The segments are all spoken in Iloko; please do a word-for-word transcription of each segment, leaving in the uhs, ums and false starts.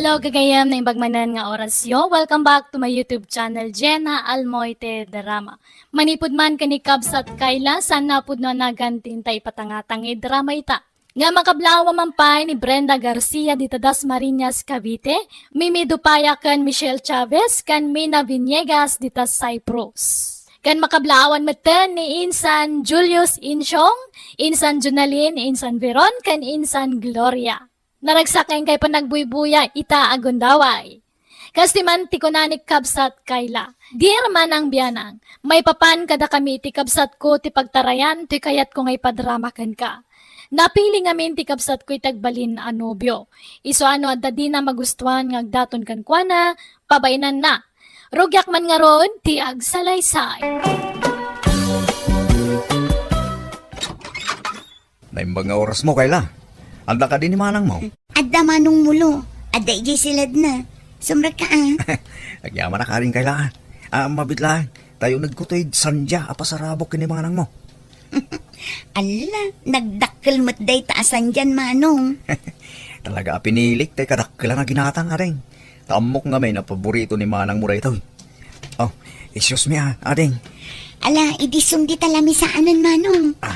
Hello, gagayem, naimbag manen nga orasyo. Welcome back to my YouTube channel, Jenna Almoite Drama. Manipud man ken ni Kabsat Kayla, saan nga pudno a nagan ti inta ipatangatang nga drama ita. Nga makablawa man pay ni Brenda Garcia dita Dasmariñas, Cavite, Mimi Dupaya ken Michelle Chavez ken Mina Villegas dita Cyprus. Ken makablaawan metten ni Insan Julius Insyong, Insan Jonalyn, Insan Veron, ken Insan Gloria. Naragsak nga inkay panagbuybuya ita a gundaway. Kastoy man ti kuna ni Kabsat Kayla, "Dear Manang Bianang, maipapan kadakami iti kabsatko ti pagtarayan toy kayatko nga ipadrama kenka. Napili ngamin ti kabsatko iti agbalin a nobio. Isu a no adda dina magustuan nga agdaton kenkuana, pabainanna. Rugiak man ngarud ti agsalaysay." Naimbag nga orasmo, Kayla. Adda kadi ni manangmo? Adda, Manong Mulo. Adda idiay siledna. Sumrekka, a. Agyamanak, Ading Kayla. A, mabiit laeng, ta unegko toy sandia a pasarabok ken ni manangmo. Ala, nagdakkel met dayta a sandian, Manong. Talaga a pinilik tay kadakkelan a ginatang, Ading. Ta ammok ngamin a paborito ni manangmo daytoy. Oh, excuse me, a, Ading. Ala, idi sumdi ta lamisaanan, Manong. A.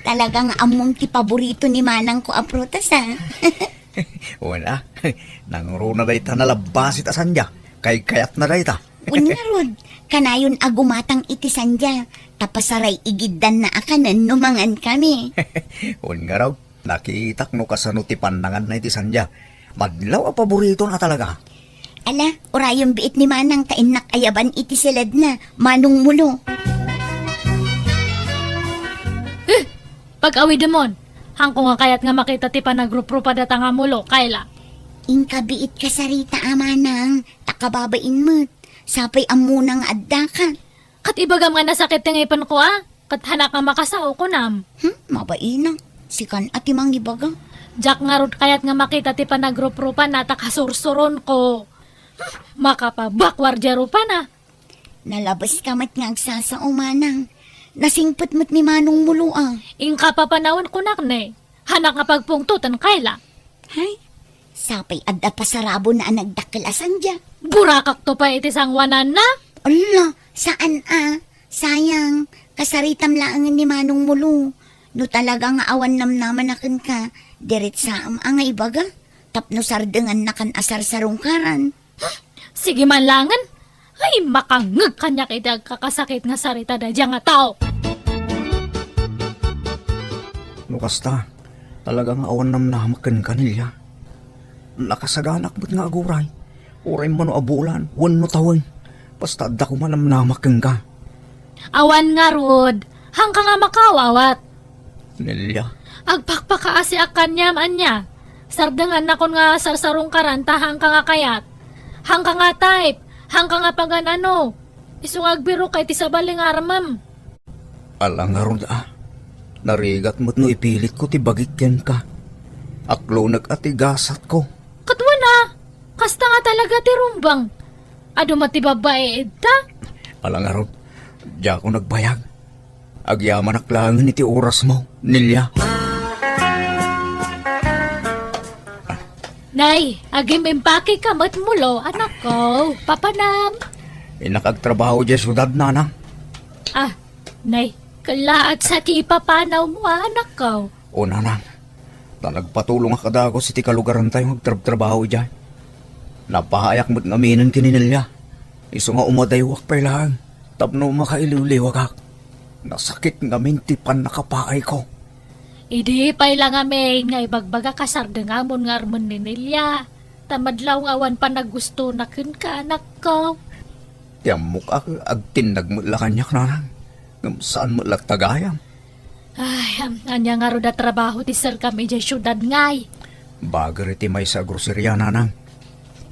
Talaga nga ammom ti paborito ni manangko a prutas, a. Wen a, nangruna dayta nalabbasit a sandia. Kaykayatna dayta. Wen ngarud, kanayon a gumatang iti sandia, ta pasaray-igiddanna a kanen no mangankami. Wen ngarud, nakitak no kasano ti pannanganna iti sandia. Madlaw a paboritona talaga. Ala, urayem biit ni manang ta innak ayaban iti siledna, Manong Mulo. Eh, pag-awidemon, haanko nga kayat nga makita ti panagruprupa dayta nga mulo, Kayla. Inka biit kasarita a manang, ta kababain met. Sapay ammona nga addaka. Ket ibagam nga nasakit ti ngipenko, a? Ket haanak nga makasao, kunam. Hmm, mabainak. Sikan a ti mangibaga. Diak ngarud kayat nga makita ti panagruprupanna ta kasursuronko. Hmm, makapabakwar diay rupana. Nalabeska met nga agsasao, manang. Nasingpet met ni Manong Mulo, a. Inka papanawen kunak ne. Haanak nga pagpungtoten, Kayla. Hay, sapay adda pasarabona a nagdakkel a sandia. Burakakto pay iti sangoananna. Ala, saan a. Sayang, kasaritam laengen ni Manong Mulo. No talaga nga awan namnamana kenka, diretsaem a nga ibaga. Tapno sardengannakan a sarsarungkaran. Sige man laengen. Ay, makangngeg kaniak iti agkakasakit nga sarita daydiay nga tao. No kasta, talaga nga awan namnamak kenka, Nelia. Nakasaganak met nga aguray. Uray mano a bulan, wenno tawen. Basta adda koma namnamak kenka. Awan ngarud, haanka nga makaawawat. Nelia. Agpakpakaasiak kaniam, ania? Sardengannakon nga sarsarungkaran ta haanka nga kayat. Haanka nga type, haanka nga pagan-ano. Isu nga agbirok ka iti sabali nga armem. Ala ngarud a. Narigat met no ipilitko ti bagik kenka. Aklonek a ti gasatko. Ket wen a, kasta nga talaga ti rumbeng. Adu met ti babbai ita? Ala ngarud, diakon agbayag. Agyamanak laengen iti orasmo, Nelia. Nay, agim-impake ka met mulo, anakko. Papanam. Innak agtrabaho diay siudad, nanang. A, nay, kellaat sa ti ipapanawmo, anakko. O, nanang. Ta nagpatulongak a dagus iti kalugarantayo nga agtrabtrabaho idiay. Napaayak met ngaminen ken ni Nelia. Isu nga umadaywak pay laeng tapno makailiwliwagak. Nasakit ngamin ti pannakapaayko. Idi pay la ngamin nga ibagbagak a sardengamon nga armen ni Nelia, ta madlaw nga awan panagustona kenka, anakko. Ti ammok a, agtinnag met la kaniak, nanang, ngem saan met latta gayam. Ay, am-, ania ngarud a trabaho ti serkam idiay siudad ngay? Bager iti maysa a groceria, nanang.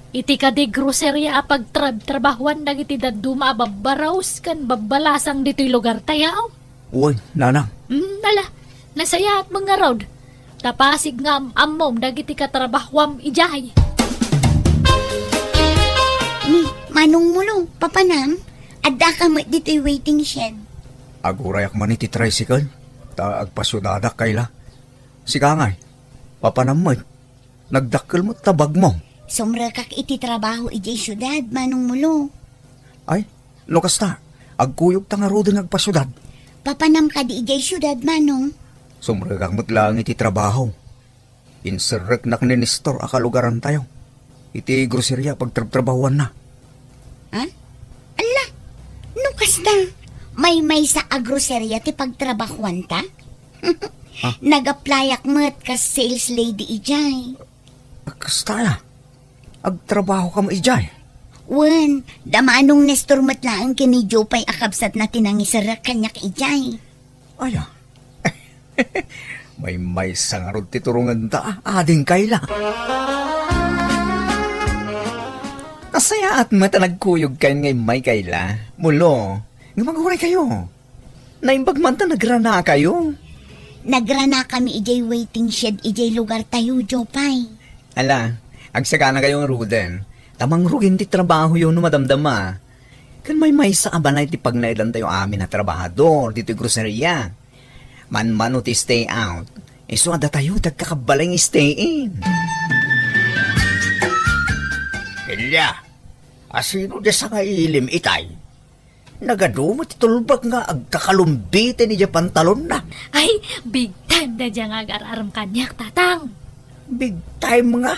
Iti kadi groceria a pagtrab-trabahuan dagiti dadduma a babbarus ken babbalasang ditoy lugartayo? Wen, nanang. Mm, ala, nasayaat met ngarud. Ta pasig nga am-ammom dagiti katrabahuam idiay. Ni, Manong Mulo, papanam, addaka met ditoy waiting shed. Agurayak man iti tricycle, ta agpasiudadak kayla. Sika ngay, papanam met. Nagdakkel met ta bagmo. Sumrekak iti trabaho idiay siudad, Manong Mulo. Ay, no kasta, agkuyogta ngaruden nga agpasiudad. Papanam kadi idiay siudad, Manong? Sumrekak met laeng iti trabaho. Inserreknak ni Nestor a kalugarantayo iti groseria a pagtrabtrabahuanna. Ha? Ala, no kasta, maymaysa a groseria ti pagtrabahuanta? Ah? Nag-applyak met kas sales lady idiay. Kasta aya? Agtrabaho ka mo idiay? Wen, da Manong Nestor met laeng ken ni Jopay a kabsatna ti nangiserrek kaniak idiay. Aya. Maymaysa ngarud ti turongenta, ading Kayla. Nasayaat met a nagkuyogkayon nga immay, Kayla. Mulo, nga maguray kayo. Naimbag man ta nagranakayo. Nagranakami idiay waiting shed idiay lugartayo, Jopay. Ala, agsaganakayo ngaruden, ta mangrugin ti trabahoyo no madamdama. Ken maymaysa a balay ti pagnaedantayo amin a trabahador ditoy groseria. Manmano ti stay out, isu a datayo ti agkakabbalay nga stay in. Elia, asino di sangailim itay? Nagadu met ti tulbak nga agkakalumbiten idiay pantalonna. Ay, big time daydiay nga agar-arem kaniak, Tatang. Big time nga?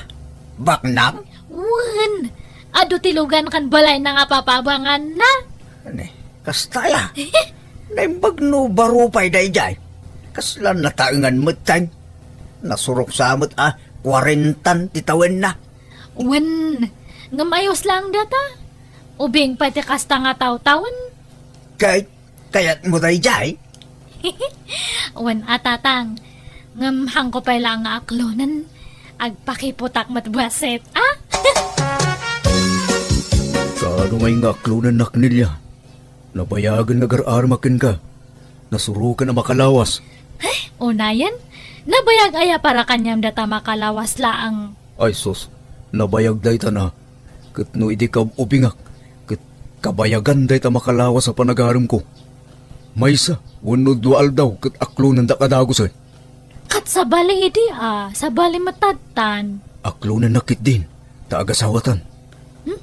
Baknang? Wen, adu ti lugan ken balayna nga papabanganna. Ani, kasta aya? Naimbag no baro pay daydiay. Kasla nataengan met time. Nasurok sa met a kuarentan ti tawenna. Wen, ngem ayos laeng data. Ubing pay ti kasta nga tawtawen. Kay, kayatmo daydiay? Wen a, Tatang. Ngem haanko pay laeng nga aklonen. Agpakiputak met bassit, a? Kaano ngay nga aklonennak, Nelia? Nabayagen nga agar-aremak kenka. Nasuroken a makalawas. Ay, unayen? Nabayag aya para kaniam data makalawas laeng? Ay sus, nabayag dayta na. Ket no idi kaub-ubingak, ket kabayagan dayta makalawas a panagaremko. Maysa wenno dua aldaw ket aklonendak a dagusen. Ket sabali idi a, sabali met tattan. Aklonennak ketdin, ta agasawatan. Hmm?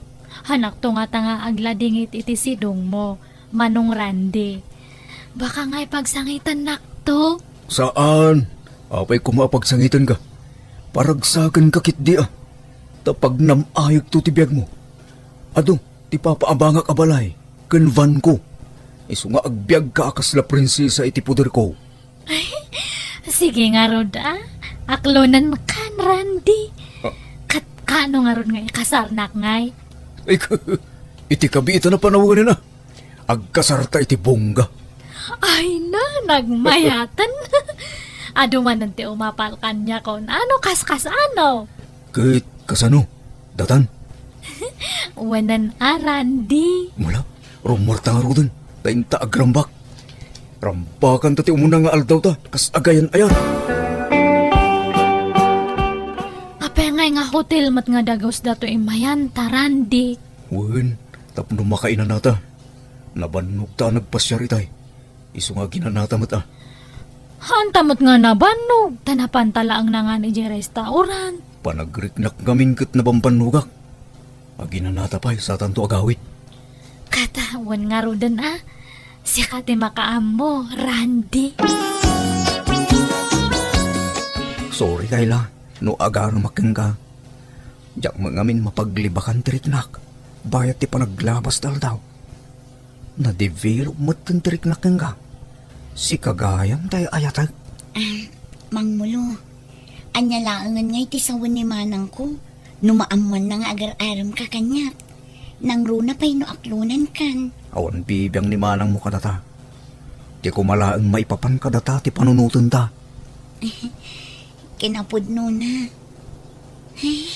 Hanakto ngata nga agladingit iti sidongmo, Manong Randy. Baka ngay pagsangitennakto? Saan. Apay koma a pagsangitenka. Paragsakenka ketdi a. Ta pagnam-ayekto ti biagmo. Adu, ti papaabangak a balay ken vanko. Isu nga agbiagka a kasla prinsesa iti poderko. Ay, sige ngarud a. Aklonenkan, Randy. Ah. Ket kaano ngarud nga ikasarnak ngay? Ay, iti kabiitan a panawen a. Agkasarta iti bongga. Ay na, nagmayaten. Adu manen ti umapal kaniakon. Ano, kaskas ano? Ket kasano? Datan? Wen a, Randy. Mula, rummuarta ngaruden, ta inta agrambak. Rambakanta ti umuna nga aldawta, kas agayan-ayat. Apay ngay nga hotel met nga dagus dato imayan ta, Randy? Wen, tapno makainanata. Nabannogta a nagpasiar itay. Isu nga aginanata met a. Haanta met nga nabannog, ta napanta laeng nangan idiay restaurant. Panagriknak ngamin ket nabambannogak. Aginanata pay, satanto agawid. Ket, wen ngaruden a, siaka ti makaammo, Randy. Sorry, Kayla, no agarumak kenka. Diak met ngamin mapaglibakan ti riknak, bayat ti panaglabas ti aldaw. Na-develop met ti riknak kenka. Sika gayam ti ay-ayatek. Ah, Mang Mulo, ania laengen ngay ti sawen ni manangko no maammoanna nga agar-aremka kaniak? Nangruna pay no aklonenkan. Awan bibiang ni manangmo kadata. Ti koma laeng maipapan kadata ti panunotenta. Kinapudnona. Ay,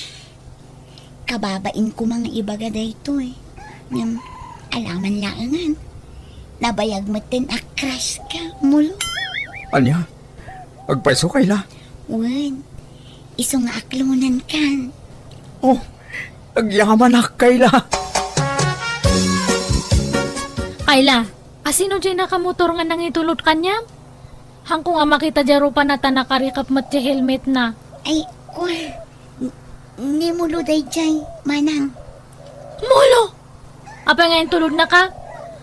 kababain koma nga ibaga daytoy. Ngem, alaman laengen. Nabayag metten a crush ka, Mulo. Ania? Agpayso, Kayla? Wen, isu nga aklonenkan. Oh, agyamanak, Kayla. Kayla, asino diay nakamotor nga nangitulod kaniam? Haanko nga makita diay rupana ta nakarikep met ti helmetna. Ay, kua, n-, Ni Mulo daydiay, manang. Mulo! Apay nga intulodnaka?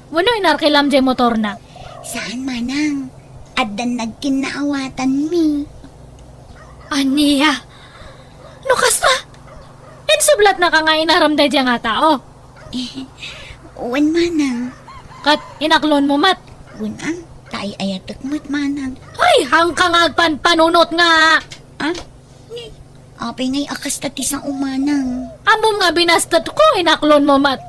Wenno inarkilam diay motorna? Saan, manang. Addan nagkinnaawatanmi. Ania? No kasta? Insublatnaka nga inaram daydiay nga tao? Wen, manang. Ket inaklonmo met? Wen, a, ta ay-ayatek met, manang. Ay, haanka nga agpanpanunot nga! Ah? Ni, apay ngay a kasta ti sao, manang? Ammom nga binastetko, inaklonmo met.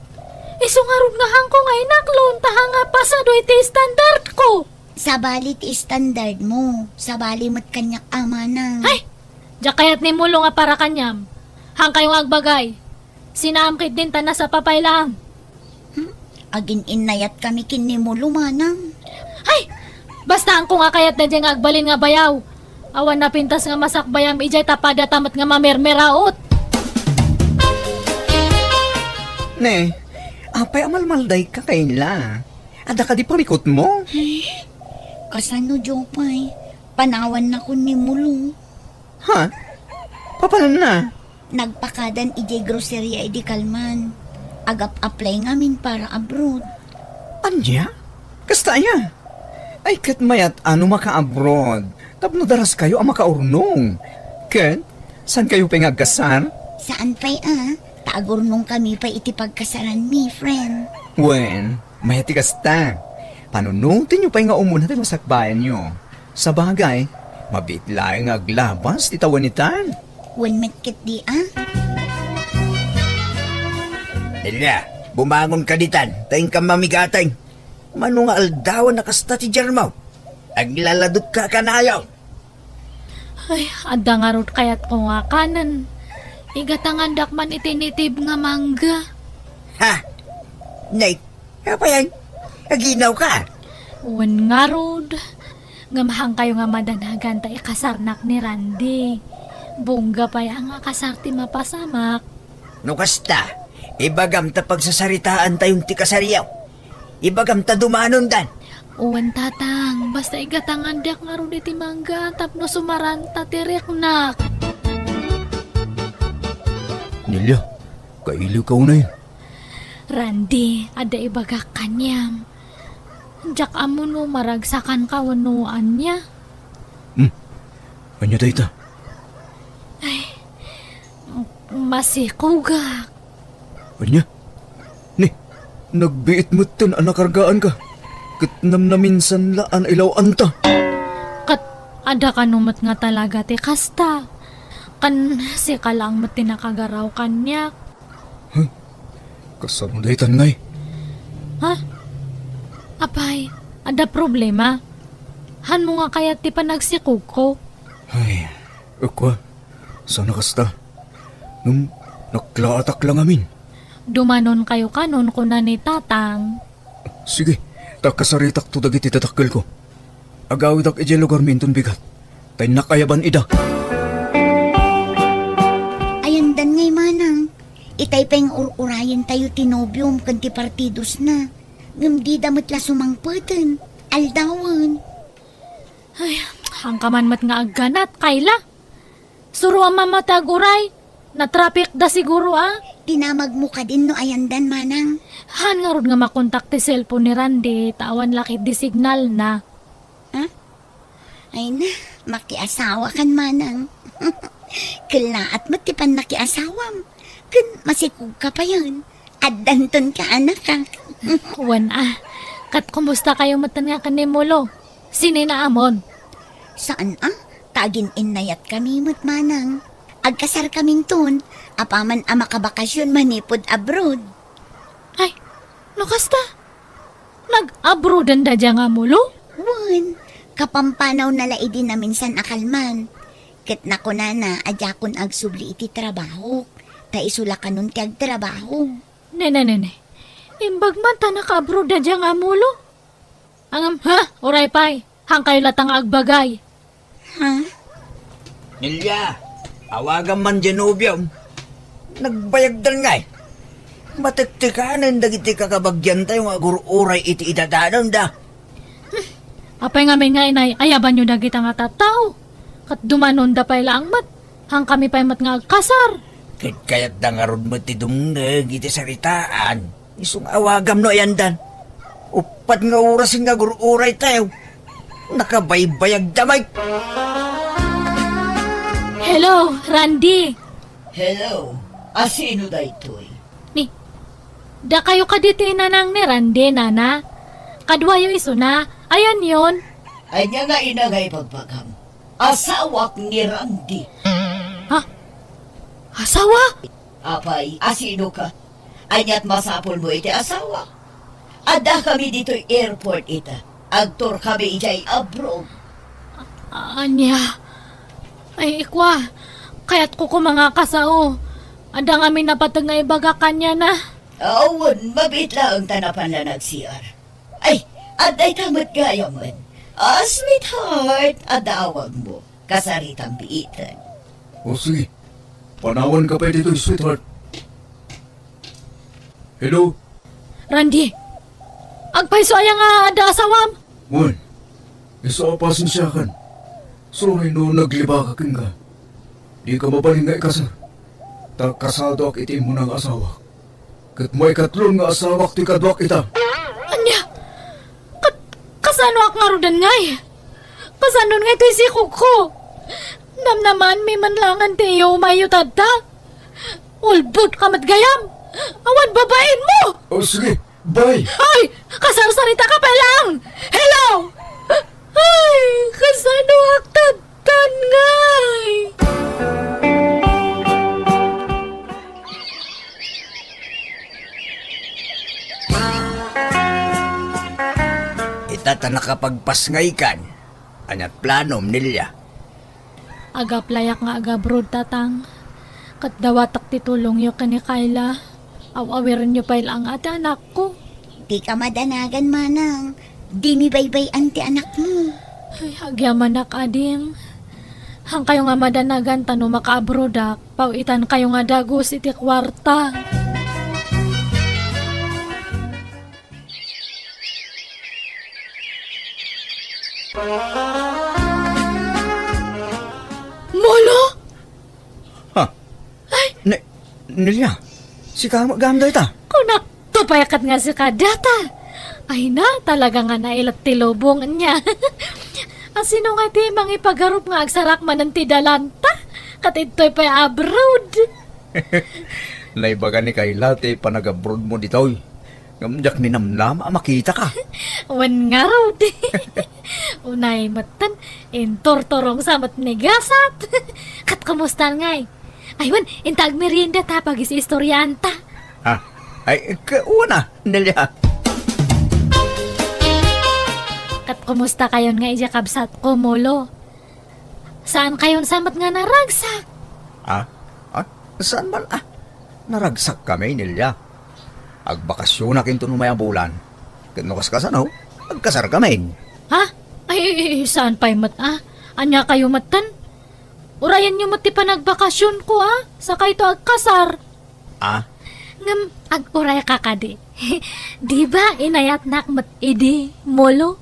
Isu ngarud nga haanko nga inaklon, ta haan nga pasado iti standardko. Sabali ti standardmo, sabali met kaniak a, manang. Ay! Diak kayat ni Mulo nga para kaniam. Haankayo nga agbagay. Sinaam ketdin ta nasapa pay laeng. Hmm? Agin-innayatkami ken ni Mulo, manang. Ay! Basta haanko nga kayat daydiay nga agbalin nga bayaw. Awan napintas nga masakbayam idiay ta padata met nga mamermeraot. Ne, apay a malmaldayka, Kayla? Adda kadi parikutmo? Ay, kasano, Jopay? Panawannakon ni Mulo. Ha? Papananna? Nagpakadan idiay groceria idi kalman. Agap-apply ngamin para abroad. Ania? Kasta aya? Ay, ket mayat a no maka-abroad tapno daraskayo a makaurnong. Ket, saankayo pay nga agkasar? Saan pay a, ta agurnongkami pay iti pagkasaranmi, friend. Wen, mayat ti kasta. Panunotenyo pay nga umuna ti masakbayanyo. Sabagay, mabiit laeng nga aglabas ti tawen itan. Wen met ketdi a. Nelia, bumangonka ditan, ta inkam mamigateng. Mano nga aldawan a kasta ti diarmo? Aglaladutka kanayon. Ay, adda ngarud kayatko nga kanen. Igatangandak man iti native nga mangga. Ha? Nay, apayan? Aginawka? Wen ngarud. Ngem haankayo nga madanagan ta ikasarnak ni Randy. Bungga pay a nga kasar ti mapasamak. No kasta, ibagam ta pagsasaritaantayon ti kasaryo. Ibagam ta dumanondan. Wen, Tatang, basta igatangandak ngarud iti mangga tapno sumaranta ti riknak. Nelia, kailiwka unay. Randy, adda ibagak kaniam. Diak ammo no maragsakanka wenno ania. Hmm. Ania dayta? Ay, masikogak. Ania? Ni, nagbiit metten a nakargaanka. Ket namnaminsan la a nailaw-anta. Ket adda kano met nga talaga ti kasta. Ken sika laeng met ti nakagaraw kaniak. Huh? Kasano daytan ngay? Ha? Apay, adda problema? Hanmo nga kayat ti panagsikogko? Ay, ukwa, saan a kasta. Ngem naklaatak la ngamin. Dumanonkayo kanon, kuna ni Tatang. Sige, ta kasaritakto dagiti dadakkelko. Agawidak idiay lugarmi inton bigat, ta innak ayaban ida. Ayandan ngay, manang. Itay pay nga ur-urayentayo ti nobiom ken ti partidosna. Ngem dida met la sumangpeten. Aldawen. Ay, haanka man met nga agganat, Kayla. Suroam man met ti aguray. Natrapikda siguro, a? Dinamagmo kadin no ayandan, manang. Haan ngarud nga makontak ti cellphone ni Randy, ta awan la ketdi signalna. Ha? Ay na, makiasawakan, manang. Kellaat met ti pannakiasawam. Ken masikogka payen. Addanton kaanakak. Wen a. Ket kumustakayo metten nga ken ni Mulo? Sininaamon? Saan a, ta agin-innayatkami met, manang. Agkasarkaminton, apaman a makabakasyon manipud abroad. Ay, no kasta, nag-abroaden daydiay nga Mulo? Wen, kapampanawna la idi naminsan a kalman. Ket nakunana a diakon agsubli iti trabahok, ta isu la kanon ti agtrabaho. Ne, ne, ne, ne. Imbag man ta naka-abroad daydiay nga Mulo. Ngem, ha? Uray pay. Haankayo latta nga agbagay. Ha? Nelia, awagam man diay nobiom. Nagbayagdan ngay. Matektekanen dagiti kakabagiantayo nga agur-uray iti idadanonda. Apay ngamin nga inay-ayabanyo dagita nga tattao? Ket dumanonda pay laeng met. Haankami pay met nga agkasar. Ket kayatda ngarud met ti dumngeg iti saritaan. Isu nga awagam no ayandan. Uppat nga oras nga agur-uraytayo. Nakabaybayagda met. Hello, Randy. Hello. Asino daytoy? Ni, dakayo kadi ti inanang ni Randy, nana? Kaduayo isuna. Ayanyon? Ania nga ina nga ibagbagam? Asawak ni Randy. Ha? Asawa? Apay, asino ka? Ania't masapulmo iti asawa? Addakami ditoy airport ita. Agtourkami idiay abroad. Ania? Ay, ikwa, kayatko koma nga kasao. Adda ngamin napateg nga ibaga kaniana. Awan, mabiit laeng ta napan la nag-C R. Ay, adda ita met gayamen. Ah, sweetheart, adda awagmo. Kasaritam biiten. O sige, panawanka pay ditoy, sweetheart. Hello? Randy, agpayso aya nga adda asawam? Wen, isu a pasensiakan. Sorry no naglibaka kenka. Dika mabalin nga ikasar. Ta kasadoak iti immuna nga asawak. Ket maikatlon nga asawak ti kaduak ita. Ania? Kat-, kasanoak ngaruden ngay? Kasanon ngay ti sikogko? Namnamaanmi man langen ti iyumayyo tatta? Ulbodka met gayam! Awan babainmo! O, sige, bye! Ay! Kasarsaritaka pay lang! Hello! Ay! Kasanoak tatta ngay? Ita ta nakapagpasngaykan. Ania't planom, Nelia? Ag-applyak nga ag-abroad, Tatang. Ket dawatek ti tulongyo ken ni Kayla. Aw-awirenyo pay laeng a ti anakko. Dika madanagan, manang. Dimi baybay-an ti anakmo. Ay, agyamanak, ading. Hankayo nga madanagan ta no makaabroadak, paw-itankayo nga dagus iti kuarta. Molo? Ha? Ay! Ne-, Nelia, sika met gayam dayta? Kunak, tupay ket nga sika data. Ay na, talaga nga nailat ti lubong niya. Asino nga ti mangipagarup nga agsarak manen ti dalanta? Ket ditoy pay abroad. Naibaga ni Kayla ti panagabroadmo ditoy. Ngem diak ninamnama a makitaka. Wen ngarud. Unay metten, inturturongsa met ni gasat. Ket kumusta ngay? Ay, wen, inta agmerienda ta pagis-istoriaanta. Ah, ay, ka-, una, Nelia. Ket kumusta kayon nga idiay kabsatko, Molo? Saan kayon sa met nga naragsak? Ah? Ah? Saan man? Ah, naragsak kami, Nelia. Agbakasyonak inton umay a bulan. Ket no kaskasano, agkasar kami. Ha? Ay, ay, ay, saan pay met, ah? Ania kayo metten? Urayenyo met ti panagbacasyonko, ah? Sakayto agkasar. Ah? Ngem ag-uray ka kadi. Di ba inayatnak met idi, Molo?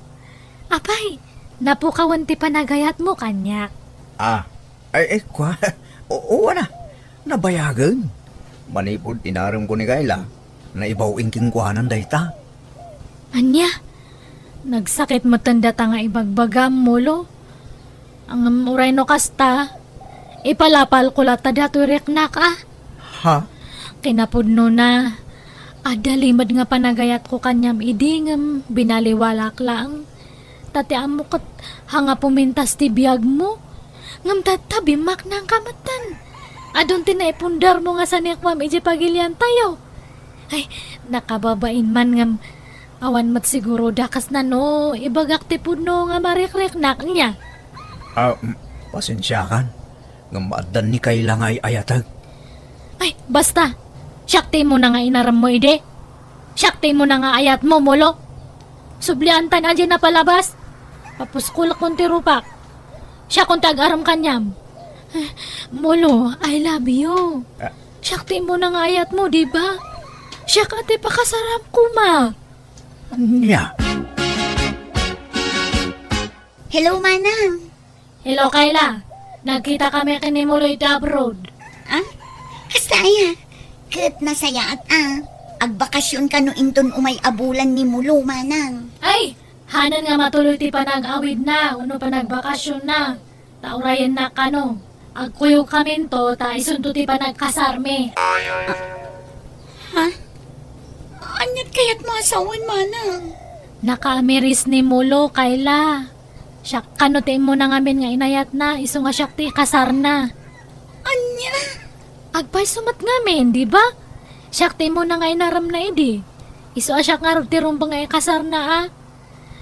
Apay, napukawen ti panagayatmo kaniak. Ah, ay, ay, kua-, o-, oo na, nabayagen. Manipud inarem ko ni Kayla, naibaw-in kenkuanan dayta. Ania? Nagsakit metten data nga ibagbagam, Molo. Ngem uray no kasta, ipalapalko latta datoy riknak, a. Ha? Kinapudnona, adda limed nga panagayatko kaniam idi ngem binaliwalak laeng. Ta ti ammo ket haan nga pumintas ti biagmo. Ngem tatta, bimmaknangka metten. Adun ti naipundarmo nga sanikuam idiay pagiliantayo. Ay, nakababain man ngem awan met siguro dakesna no ibagak ti pudno nga marikriknak, nia? Ah, mm, pasensiakan. Ngem addan ni Kayla nga ay-ayatag. Ay, basta! Siak ti immuna nga inaremmo idi. Siak ti immuna nga ayatmo, Molo. Subliantan a diay napalabas. Papuskolkon ti rupak. Siakon ti agarem kaniam. Molo, I love you. Ah. Siak ti immuna nga ayatmo, di ba? Siak a ti pakasaram koma. Nia. Hello, Manang. Hello, Kayla. Nagkita kami ken ni Molo iti abroad. Ah? Kasta aya, ket nasayaat a. Agbakasyon kano inton umay a bulan ni Mulo, manang. Ay, hanan nga matuloy ti panag-awidna wenno panagbakasyonna. Ta urayennak kano. Agkuyogkaminto ta isunto ti panagkasarmi. Ha? Aniat kayatmo a sawen, manang? Nakaamiris ni Mulo, Kayla. Siak kano ti immuna ngamin nga inayatna, isu nga siak ti ikasarna. Ania? Agpayso met ngamin, di ba? Siak ti immuna nga inaremna idi. Isu a siak ngarud ti rumbeng nga ikasarna, a.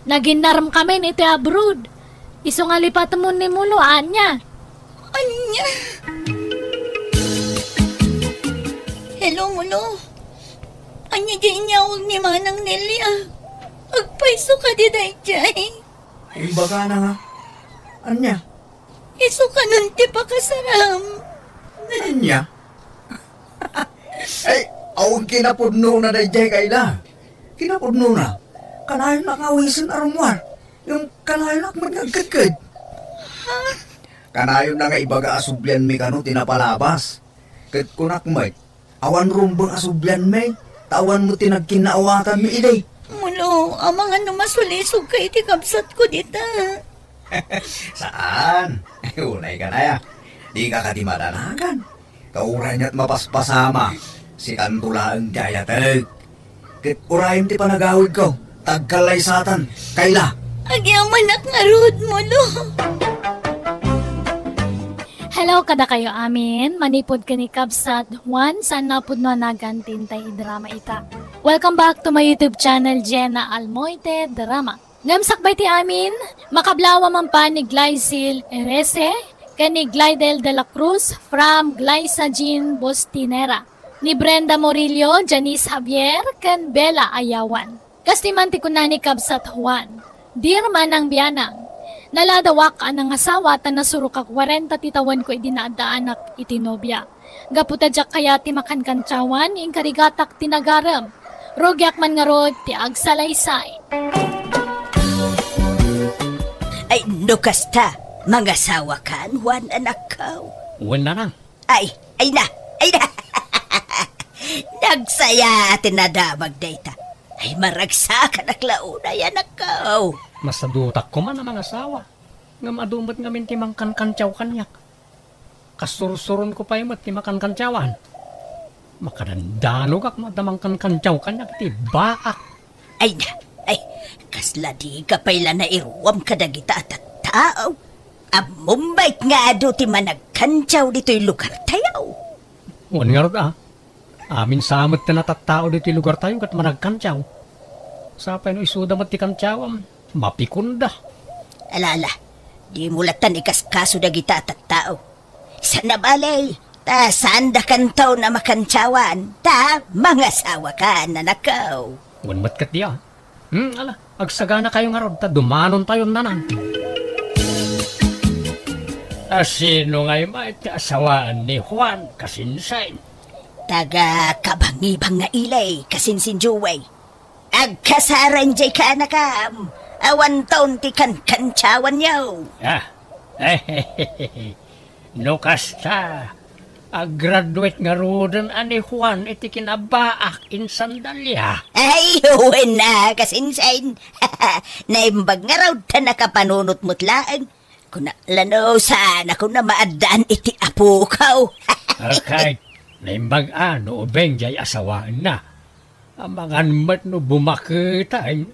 Naginnaremkamin iti abroad. Isu nga lipatemon ni Mulo, ania? Ania? Hello, Mulo. Ania diay inyawag ni Manang Nelia? Agpayso kadi daydiay? Imbagana nga. Ania? Isu kanon ti pakasaram. Ania? Ay, awan kinapudnona daydiay, Kayla. Kinapudnona, kanayon nga awisen a rummuar. Ngem kanayon met nga agkedked. Ha? Kanayon na nga ibaga a sublianmi kano ti napalabas. Ket kunak met, awan rumbeng a sublianmi, ta awan met ti nagkinnaawatanmi idi. Mulo, amangan no masulisogka iti kabsatko dita. Saan? Unay ka na ya. Di ka kadi madanagan. Ta uray nia't mapaspasama, sikanto laeng ti ayatek. Ket urayem ti panagawidko, ta agkallaysatan, Kayla. Agyamanak ngarud, Mulo. Hello kadakayo amin, manipud ken ni Kabsat Juan, saan nga pudno a nagan ti intay idrama ita. Welcome back to my YouTube channel, Jenna Almoite Drama. Ngem sakbay ti amin, makablawa man pay ni Glycil Erese ken ni Glidel de la Cruz from Glyza Jean Bustinera, ni Brenda Murillo, Janice Javier, ken Bella Ayawan. Kas ti man ti kuna ni Kabsat Juan, "Dear Manang Bianang, naladawak a nangasawa ta nasurok a kuarenta ti tawenko idi naaddaanak iti nobia. Gapu ta diak kayat ti makankantiawan, inkarigatak ti nagarem. Rugiak man ngarud ti agsalaysay." Ay, no kasta, mangasawakan, Juan, anakko? Wen, nanang. Ay, ay na, ay na. Nagsaya ti nadamag dayta. Ay, maragsakanak la unay, anakko. Masadutak koma a mangasawa. Ngem adu met ngamin ti mangkankantiaw kaniak. Kasursuronko pay met ti makankantiawan. Makadandanogak no adda mangkankantiaw kaniak iti baak. Ay na, ay, kasla dika pay la nairuam kadagita a tattao. Ammom met nga adu ti managkantiaw ditoy lugartayo? Wen ngarud a. Amin sa met ti natattao ditoy lugartayo ket managkantiaw. Sapay no isuda met ti kantiawam, mapikonda. Ala, ala, dimo lattan ikaskaso dagita a tattao. Saan a bale, ta saandakanto a makantiawan, ta mangasawakan, anakko. Wen met ketdi a. Hmm, ala, agsaganakayo ngarud ta dumanontayon, nanang. A, sino ngay met ti asawaan ni Juan, kasinsin? Taga Kabangibang nga ili, kasinsin Joey. Agkasaran jay kaanakam, awanton ti kankantiawanyo. Ah, no kasta, aggraduate ngaruden a ni Juan iti kinabaak insan Dalia. Ay, wen a, kasinsin. Naimbag ngarud ta nakapanunot met laeng. Kuna la no saan a kuna maaddaan iti apoko. Akay, naimbag a no ubing jay asawaenna. Amangan met no bumaketay,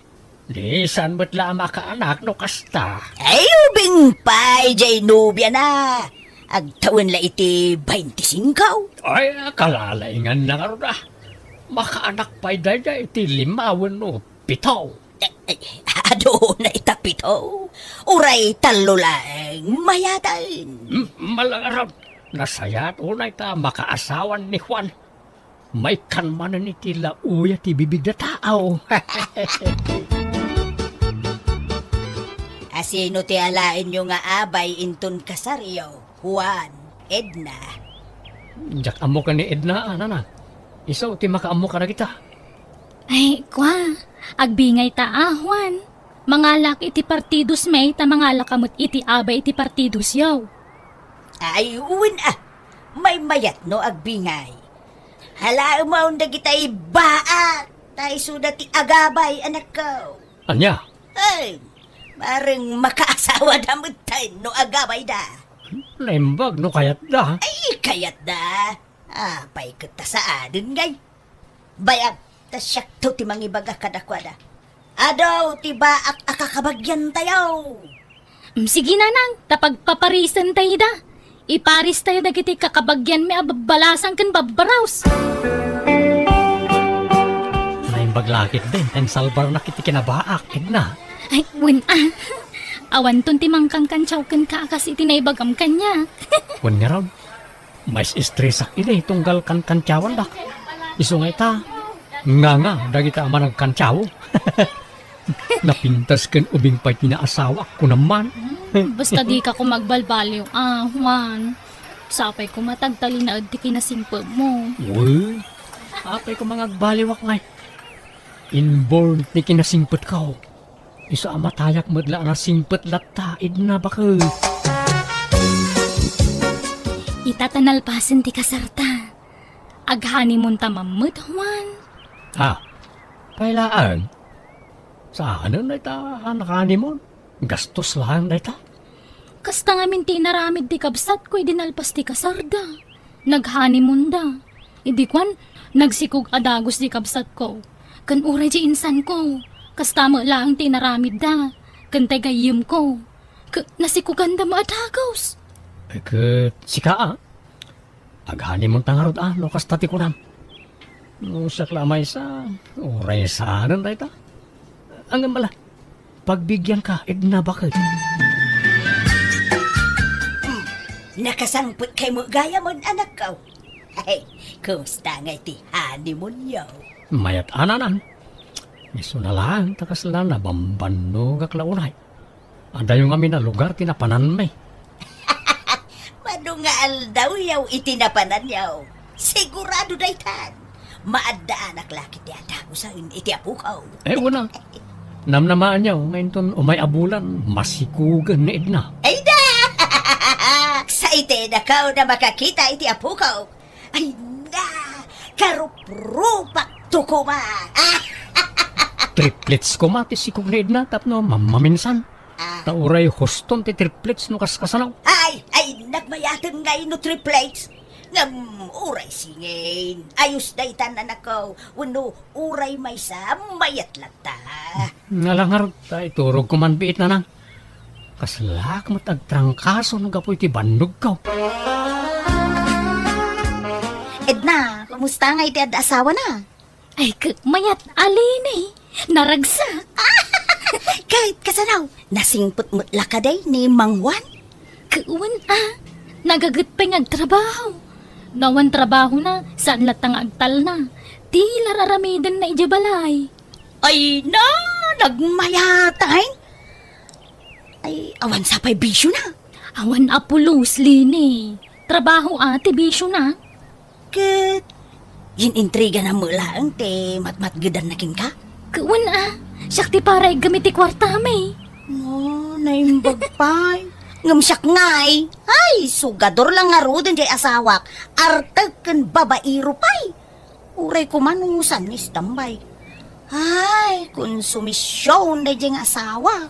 di saan met la a makaanak no kasta. Ay, ubing pay jay nobiana. Agtawen la iti baintisingko. Ay, kalalainganna ngarud a. Makaanak pay daydiay iti lima wenno pito. Eh, eh, aduna ita pito. Uray tallo laeng mayaten. Hmm, malangarab. Nasayaat unay ta makaasawan ni Juan. Maikkan manen iti lauya ti bibigda tao. A, sino ti alaenyo nga abay inton kasaryo, Juan, Edna? Diak ammo ken ni Edna, a, nana. Isu ti makaammo kadagita. Ay, kua, agbingayta a, Juan. Mangalak iti partidosmi ta mangalak met iti abay iti partidosyo. Ay, wen a. Maymayat no agbingay. Halaem dagitay baak, ta isuda ti agabay, anakko. Ania? Ay, bareng makaasawada metten no agabayda. Naimbag no kayatda. Ay, kayatda. Apay ket ta saanen ngay? Bayag, ta siakto ti mangibaga kadakuada. Adu ti baak a kakabagiantayo. Mm, sige, nanang, ta pagpaparisentayo da. Iparis tayo dagiti kakabagianmi a babbalasang ken babbaraos. Naimbag la ketdin ta insalbarnak iti kinabaak, Edna. Ay, wen a. Awanton ti mangkankantiaw kenka a kas iti naibagam kaniak. Wen ngarud, mais-estresak idi tunggal kankantiawandak. Isu nga ita, nganga dagita a managkantiaw. Napintas ken ubing pay ti naasawak, kunam man. Hmm, basta dika koma agbalbaliw, ah, Juan. Sapay koma ta agtalinaed ti kinasingpetmo. Uy, apay koma nga agbaliwak ngay. Inborn ti kinasingpetko. Isu a matayak met la a nasingpet latta, Edna, baket. Ita ta nalpasen ti kasarta. Ag-honeymoon ta man met, Juan. Ah, pay laeng. Saanen dayta a nag-honeymoon? Gastos laeng dayta. Kasta ngamin ti inaramid ti kabsatko idi nalpas ti kasarda. Nag-honeymoonda. Idi kuan, nagsikog a dagus ti kabsatko. Ken uray ti insanko, kasta met laeng ti inaramidda. Ken ti gayyemko, ke-, nasikoganda met a dagus. Eh, ket sika, a? Ag-honeymoon ta ngarud, a, no kasta ti kunam. No siak la a maysa, uray saanen dayta. Ngem ala, pagbigianka, Edna, baket. Hmm, nakasangpetkay met gayam, anakko. Hey, kumusta ngay ti honeymoonyo? Mayat a, nanang. Isuna laeng ta kasla nabambannogak la unay. Adayo ngamin a lugar ti napananmi. Mano nga aldawyo iti napananyo? Sigurado daytan. Maaddaanak la ket ti adagusen iti apoko. Eh, wen a. Namnamaanyo nga inton umay a bulan, masikugen ni Edna. Ay da! Excited ako na makakita iti apoko. Ay na! Karuprupak to koma! Triplets koma ti sikog ni Edna tapno mam-, maminsan. Ah. Ta uray huston ti triplets no kaskasano. Ay, ay, nagmayaten ngay no triplets. Ngem uray singin. Ayos daytan, anakko. Wenno uray maysa, mayat latta. Ala ngarud, ta iturogko man biit, nanang. Kaslak met agtrangkaso no gapu iti bannogko. Edna, kumusta ngay ti adda asawana? Ay, ket mayat a Leni, naragsak. Ket kasano? Nasingpet met la kadi ni Mang Juan? Ket wen a, nagaget pay nga agtrabaho. No awan trabahona, saan latta nga agtalna. Ti la aramidenna idiay balay. Ay na, nagmayat ay. Ay, awan sa pay bisiona. Awan a pulos, Leni. Trabaho a ti bisiona. Ket, yin-intrigana met laeng ti matmatgedanna kenka? Ket wen a, siak ti para iggem iti kuartami. No, naimbag pay. Ngem siak ngay. Ay, sugador la ngaruden diay asawak. Artek ken babaero pay. Uray koma no saan nga istambay. Ay, konsumision daydiay nga asawa.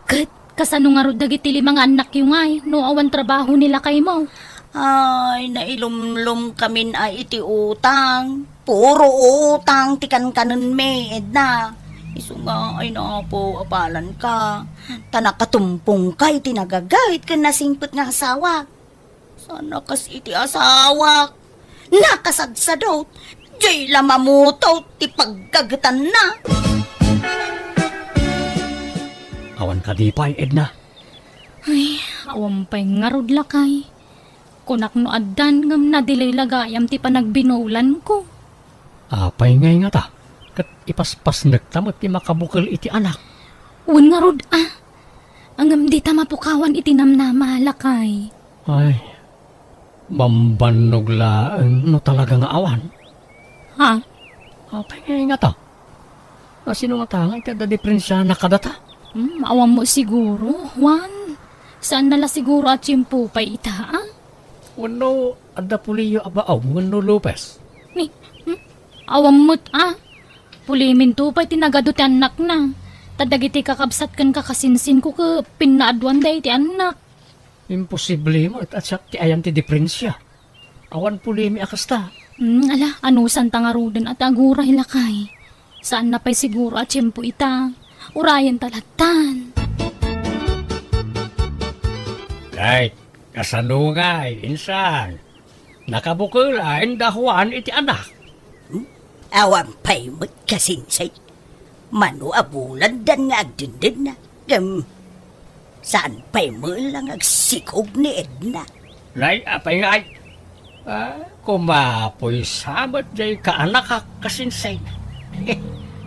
Ket kasano ngarud dagiti lima nga annakyo ngay no awan trabaho ni lakaymo? Ay, nailumlom kamin a iti utang. Puro utang ti kankanenmi, Edna. Isu nga, ay, napo, apalanka. Ta nakatumpongka iti nagaget ken nasingpet nga asawa. Saan a kas iti asawak. Nakasadsadot. Diay la mamutot ti paggagetanna. Awan kadi pay, Edna? Ay, awan pay ngarud, lakay. Kunak no addan ngem na-delay la gayam ti panagbinulanko. Apay ngay ngata? Ket ipaspasnekta met ti makabukel iti anak. Wen ngarud a. Ngem dita mapukawan iti namnama, lakay. Ay, bambannog laeng no talaga nga awan. Ha? Apay ngay ngata? Asino ngata nga iti adda diperensiana kadata? Hmm, awan mo siguro, Juan. Saan na la siguro a tiempo pay ita, a? Wenno, Adda puliyo a baog wenno Lopez? Ni, hmm? Awan met a. Puliminto pay ti nagadu ti annakna. Ta dagiti kakabsat ken kakasinsinko ket pinnaaduanda iti annak. Imposible met a siak ti ayan ti diferensia. Awan pulimi a kasta. Hmm, ala, anusanta ngaruden a ti aguray, lakay. Saanna pay siguro a tiempo ita. Urayenta lattan. Ay, kasano ngay, insan? Nakabukel a inda Juan iti anak? Hmm? Awan pay met kasinsin. Mano a bulandan nga agdindinna. Ngem, saan pay met lang agsikog ni Edna? Nay, apay ngay? Ah, kumapoy sa met jay kaanakak kasinsin.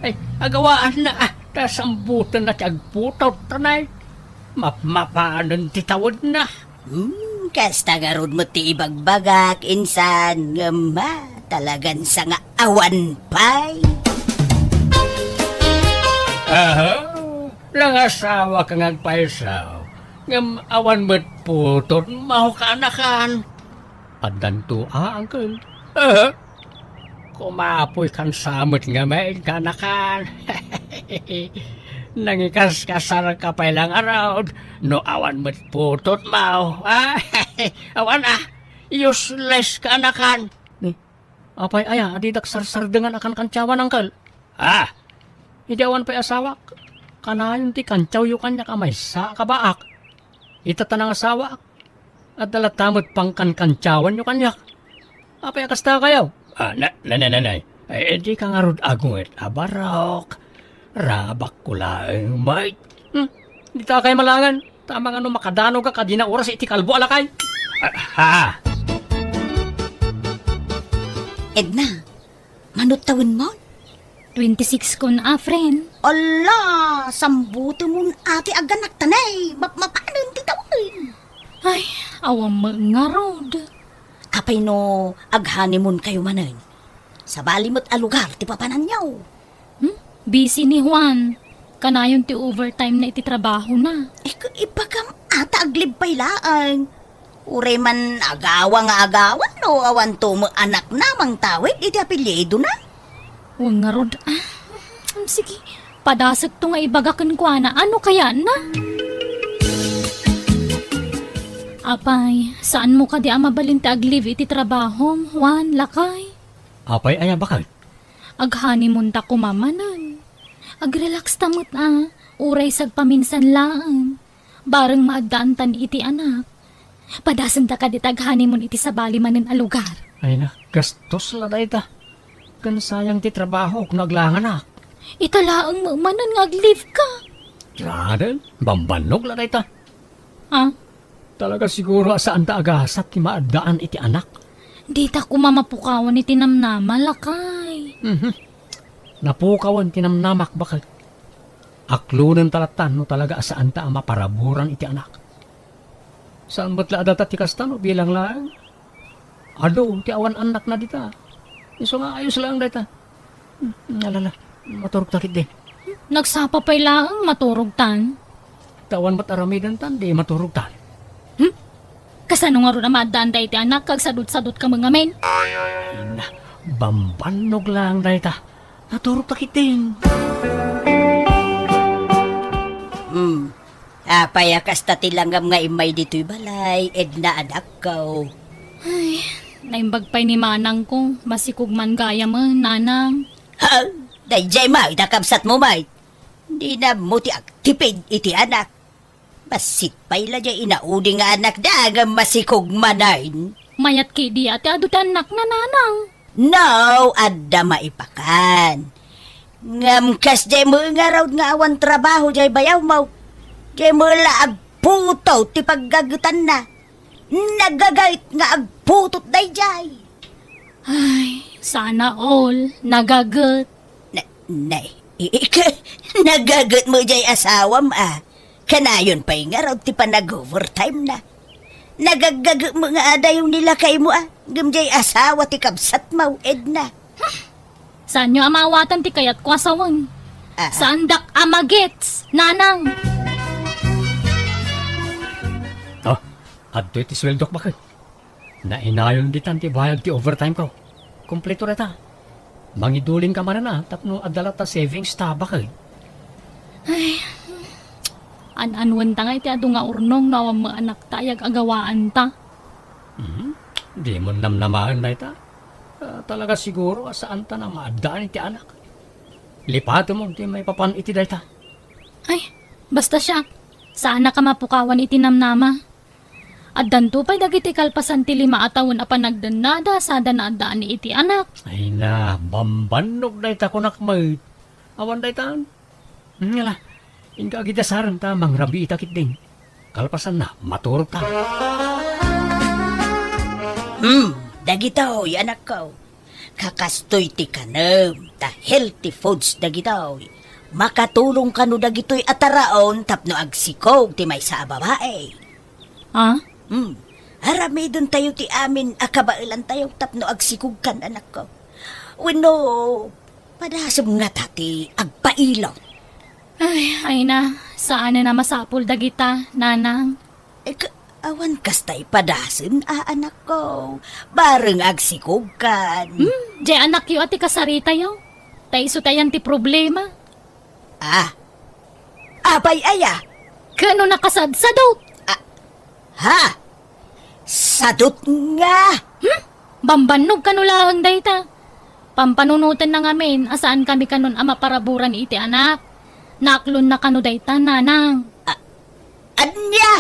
Ay, agawaan na, ah, ta sambutan na ti agputaw, tanay. Mapmapanen ti tawedna. Hmm, kasta ngarud met ti ibagbagak, insan, ngem, ah, talagan sa nga awan pay. Aha, nangasawa ka nga agpayso, ngem awan met putotmo kaanakan. Addanto a, uncle. Aha. Kumapoy kan sa met ngamin kaanakan. Nangikaskasar ka pay lang arud no awan met putotmo, a? Awan a, useless kaanakan. Ni, apay aya a didak sarsardengan a kankantsawan, uncle? Ah, idi awan pay asawak, kanayon ti kantiawyo kaniak a maysa a kabaak. Ita ta nangasawaak, adda latta met pangkankantiawanyo kaniak. Apay a kasta kayo? Ah, na, na, na, na, na. Ay, dika ngarud agunget a barok. Rabakko laeng, mate. Hmm, dita kay malangan. Tama nga no makadanog a kadina oras iti kalbo a lakay. Ah, ha. Edna, mano tawenmon? Twenty-six kon a, friend. Ala, sambutemon a ti aganakta, nay. Mapmapanen ti tawen. Ay, awan met ngarud. Apay no ag-honeymoon kayo manen? Sabali met a lugar ti papananyo. Hmm? Busy ni Juan. Kanayon ti overtime na iti trabahona. Eh, ku-, ibagam a ta ag-leave pay laeng. Uray man agawa nga agawa no awanto met anakna a mangtawid iti apelyidona. Wen ngarud, ah. Sige, padasekto nga ibaga kenkuana. Ano kayatna? Apay, saanmo kadi a mabalin ti ag-leave iti trabahom, Juan, lakay? Apay aya, baket? Ag-honeymoon ta koma manen. Ag-relax ta met a, uray sagpaminsan laeng. Bareng maaddaantan iti anak. Padasenta kadi ta ag-honeymoon iti sabali manen a lugar. Ay na, gastos la dayta. Ken sayang ti trabahok no aglanganak. Ita laeng met manen nga ag-leave ka. Graden, bambannog la dayta. Ha? Talaga siguro a saanta a gasat ti maaddaan iti anak. Dita koma mapukawan iti namnama, lakay. Mhm. Napukawan ti namnamak, baket. Aklonenta lattan no talaga a saanta a maparaburan iti anak. Saan met la a data ti kasta no bilang laeng? Adu ti awan annakna dita. Isu nga ayos laeng dayta. Hmm, alala, maturogta ketdi. Nagsapa pay laeng, maturogtan. Ta awan met aramidentan, di maturogtan. Hmm? Kasano ngarud a maaddaan dayta anak, kag sadutsadutka met ngamin? Ina, bambannog laeng dayta. Maturogta ketdi. Hmm. Apay a kasta ti langam nga immay ditoy balay, Edna a dakko? Ay, naimbag pay ni manangko, masikog man gayam, nanang. Ha? Daydiay met a kabsatmo met. Dina ammo ti agtipid iti anak. Bassit pay la diay inaudi nga anakda ngem masikog manen. Mayat ketdi a ti adu ti annakna, nanang. No, adda maipakan. Ngem kasdiay met ngarud nga awan trabaho diay bayawmo. Diay met la agputot ti paggagetanna. Nagaget nga agputot daydiay. Ay, sana all nagaget. Na, nay, ika, nagaget met diay asawam a. Kanayon pay ngarud ti panag-overtime na. Nagaggaget met nga adayo ni lakaymo a, ngem diay asawa ti kabsatmo, Edna. Saanyo a maawatan ti kayatko a sawen. Ah, ah. Saandak a magets, nanang. Oh, adtoy ti sueldok, baket. Nainayon ditan ti bayag ti overtime ko. Kompleto dayta. Mangiduling ka manen a tapno adda latta savings ta baket. An-anuen ta nga iti adu nga urnong no awan met anakta ay ag-agawaan ta. Mhm. Di mo namnamaen dayta. Ah, talaga siguro a saan ta na maaddaan iti anak. Lipatem ti maipapan iti dayta. Ay, basta siak. Saanak a mapukawan iti namnama. Addanto pay dagiti kalpasan ti lima a tawen a panagdennada sada naaddaan iti anak. Ay na, bambannog dayta kunak met. Awan daytan. Ngala, inka agidasarem ta mangrabiita ketdin. Kalpasanna, maturogta. Hmm, dagitoy, anakko. Kakastoy ti kanem, ta healthy foods dagitoy. Makatulong kano dagitoy a taraon tapno agsikog ti maysa a babae. Ah? Hmm. Aramidentayo ti amin a kabaelantayo tapno agsikog kan, anakko. Wenno, padasem ngata ti agpailot. Ay, ay na, saanen a masapul dagita, nanang. Eh, ka-, awan kasta ipadasem a, anakko. Bareng agsikog kan. Hmm, jay anakyo a ti kasaritayo. Ta isu tayan ti problema. Ah. Apay aya? Kano nakasadsadot? Ah. Ha? Sadot nga? Hmm? Bambannog kano laeng dayta. Pampanunoten na ngamin a saan kami kanon a maparaburan iti anak. Naaklon na kano dayta, nanang. A-, ania?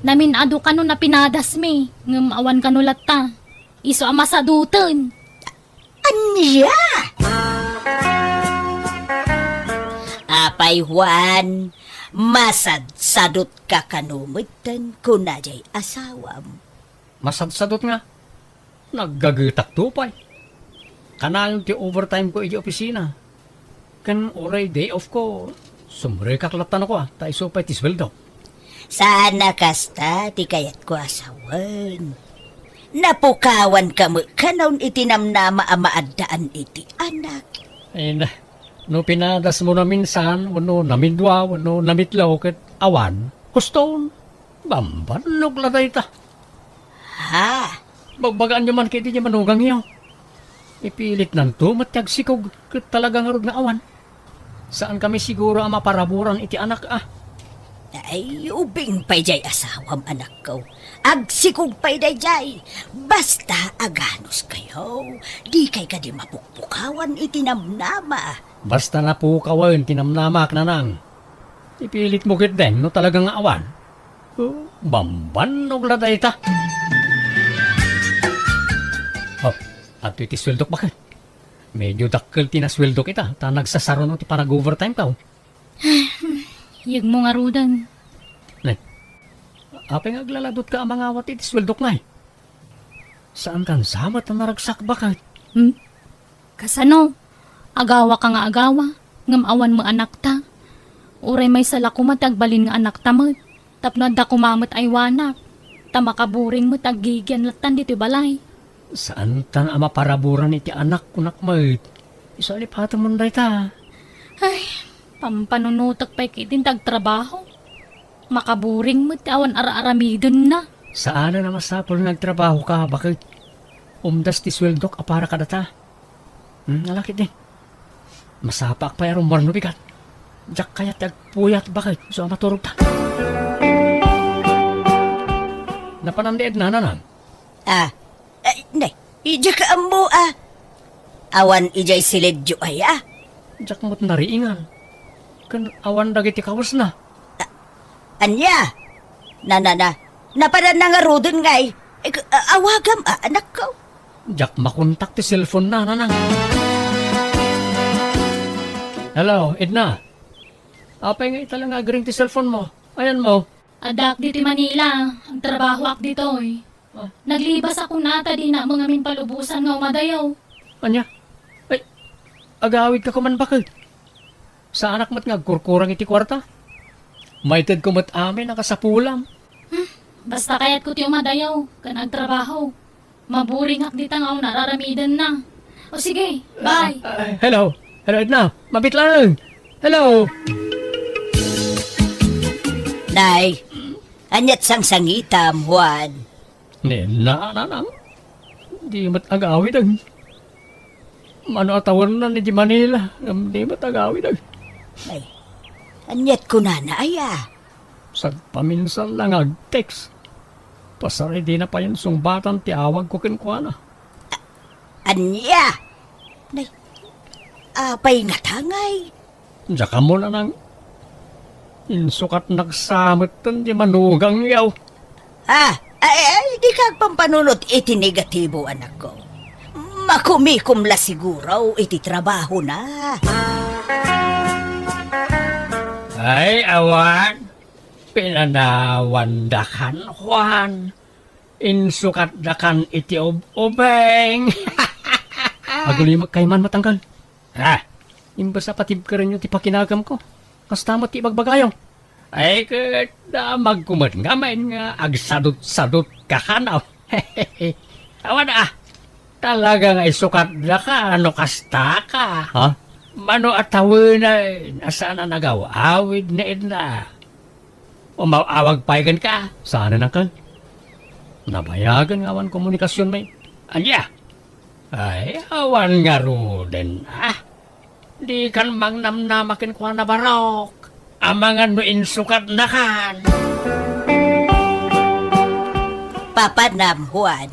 Namin-adu kano na pinadasmi, ngem awan kano latta. Isu a masadoten. Ania? Apay, Juan, masadsadot ka kano metten, kuna jay asawam. Masadsadot nga. Naggagetakto pay. Kanayon ti overtime ko iti opisina. Ken uray day off ko, sumrekak latta no kua, ta isu pay ti sueldok. Saan a kasta ti kayatko a sawen. Napukawan ka met kanon iti namnama a maaddaan iti anak. Ay na, no pinadasmo naminsan, wenno namidua, wenno namitlo, ket awan, kuston, bambannog la dayta. Ha? Bagbagaanyo man ketdi ti manugangyo. Ipilitnanto met ti agsikog ket talaga ngarud nga awan. Saan kami siguro a maparaburan iti anak a. Ay, ubing pay jay asawam, anakko. Agsikog pay dayjay. Basta aganos kayo, di kay kadi mapukpukawan iti namnama. Basta napukawen ti namnamak, nanang. Ipilitmo ketdin no talaga nga awan. Oh, bambannog la dayta. Oh, adtoy ti sueldok baket. Medyo dakkel ti nasueldok ita, ta nagsasaruno ti panag-overtime ka, oh. Yegmo ngaruden. Ne, apay nga aglaladot ka a mangawat iti sueldok ngay? Saan kan samet a naragsak baket? Hmm? Kasano? Agawa ka nga agawa, ngem awan met anakta. Uray maysa la koma ti agbalin nga anakta met, tapno adda koma met aywanak, ta makaburing met aggigian lattan ditoy balay. Saantan a maparaburan iti anak, kunak met. Isu a lipatemon dayta. Ay, pampanunotek pay ketdin ti agtrabaho. Makaburing met ti awan ar-aramidenna. Saanen a masapul nga agtrabaho ka, baket. Umdas ti sueldok a para kadata. Hmm, alakit din. Masapaak pay a rummuar no bigat. Diak kayat ti agpuyat, baket. Isu a maturog ta. Napanan ni Edna, nanang? Ah, ay, nay, diak ammo, ah. Awan idiay silidyo aya? Diak met nariingan. Ken awan dagiti kawesna. A-, ania? Na, na, na, napadanna ngaruden ngay? Eh, k-, a-, awagam, a, anakko. Diak makontak ti cellphone na, nanang. Hello, Edna. Apay nga ita la nga agring ti cellphone mo? Ayan mo. Addaak ditoy Manila, agtrabahoak ditoy. Oh. Naglibasak kuna ta dinak met ngamin palubosan nga umadayo. Ania? Ay, agawidka koman baket. Saanak met nga agkurkurang iti kuarta. Maitedko met amin a kasapulam. Hmm, basta kayatko ti umadayo ken agtrabaho. Maburingak dita nga awan ar-aramidenna. O sige, bye. Ah, hello. Hello, Edna. Mabit lang. Hello. Nay, ania't sangsangitam, Juan? Ni Nanang, di met agawiden. Mano a tawenna ni di Manila, ngem di met agawiden. Ay, aniat kunana aya? Sagpaminsan la nga ag-text. Pasar idi na payen sungbatan ti awagko kenkuana. Ania? Nay, apay nga tangay? Diak ammo, Nanang. Insukatnak sa metten di manugangyo. Ah, ay, ay, dika agpampanunot iti negatibo, anakko. Makumikom la siguro iti trabahona. Ay, awan. Pinanawandakan, Juan. Insukatdakan iti ub-ubing. Agulimek kay man, Matangkal. Ha? Imbes a patibkerenyo ti pakinagamko, kasta met ti ibagbagayo. Ay, ket damagko met ngamin nga agsadut-sadutkakan, a. Awan, a. Talaga nga isukatdaka no kastaka. Ha? Mano a tawen a saan a nagaw-awid ni Edna? Umaw-awag pay kenka? Saan, Uncle? Nabayagen nga awan komunikasionmi. Ania? Ay, awan ngaruden, a. Dikan mangnamnama kenkuana, Barok. Amangan no insukatnakan. Papanam, Juan.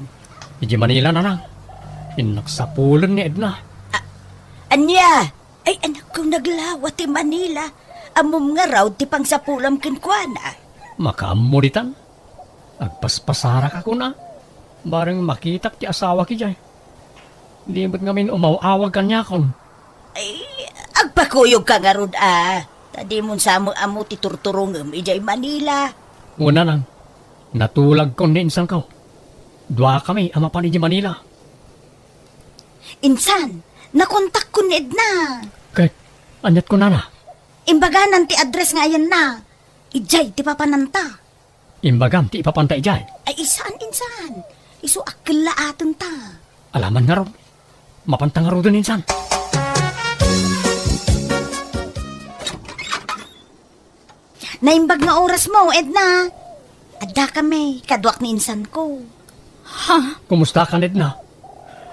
Iti Manila, Nanang. Innak sapulen ni Edna. A-, ania? Ay, anakko, naglawa ti Manila. Ammom ngarud ti pangsapulam kenkuana. Makaammo ditan. Agpaspasarak a kuna. Bareng makitak ti asawak idiay. Di met ngamin umaw-awag kaniakon. Ay, agpakuyogka ngarud, a. Ta dimon sa met ammo ti turturongem idiay Manila. Wen, Nanang. Natulagkon ni insanko. Duakami a mapan idiay Manila. Insan, nakontakkon ni Edna. Ket, aniat kunana? Imbaganan ti address nga ayanna. Idiay ti papananta. Imbagam ti ipapanta idiay? Ay, saan, insan. Isu a kellaatenta. Alaman ngarud. Mapanta ngaruden, insan. Naimbag nga orasmo, Edna. Addakami, kaduak ni insanko. Ha? Kumustakan, Edna?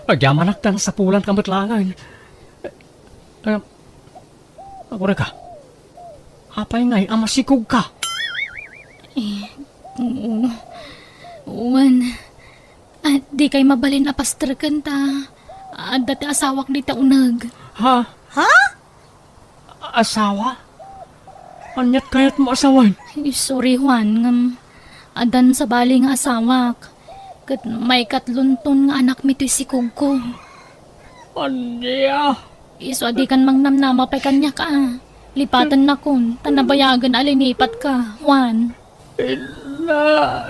Agyamanak ta nasapulanka met laengen. Eh, agurayka. Apay ngay a masikogka? Eh, oo. Wen, a, dikay mabalin a pastreken ta adda ti asawak dita uneg. Ha? Ha? Asawa? Aniat kayatmo a sawen? Ay, sorry, Juan, ngem addan sabali nga asawak. Ket maikatlonton nga anakmi toy sikogko. Ania? Isu a dikan mangnamnama pay kaniak, a. Lipatennakon, ta nabayagen a linipatka, Juan. Inna.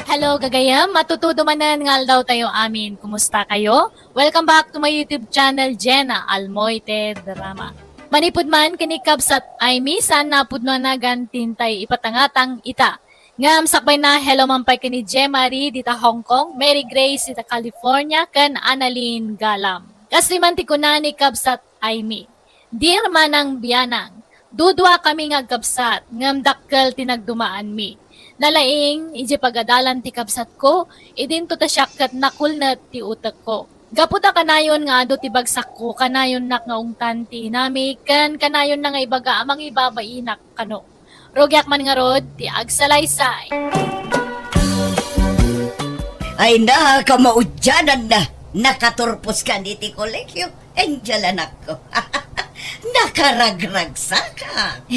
Hello, gagayem. Matutudo manen nga aldaw tayo amin. Kumusta kayo? Welcome back to my YouTube channel, Jenna Almoite Drama. Manipud man ken ni Kabsat Aimee, saan napudno a nagan ti intay ipatangatang ita. Ngem sakbay na, hello man pay ken ni Jemarie dita Hong Kong, Mary Grace dita California, ken Annalyn Galam. Kastoy man ti kuna ni Kabsat Aimee, "Dear Manang Bianang, duduakami nga agkabsat, ngem dakkel ti nagdumaanmi. Nalaing, idiay pagadalan ti kabsatko, idinto ta siak ket nakulnet ti utekko. Gapu ta kanayon nga adu ti bagsakko, kanayonnak nga ungtan ti inami, ken kanayonna nga ibaga a mangibabainak kano. Rugiak man ngarud ti agsalaysay." Ay na, kamaudiananna, nakaturpos kan iti kolegio. Angel, anakko. Nakaragragsakak.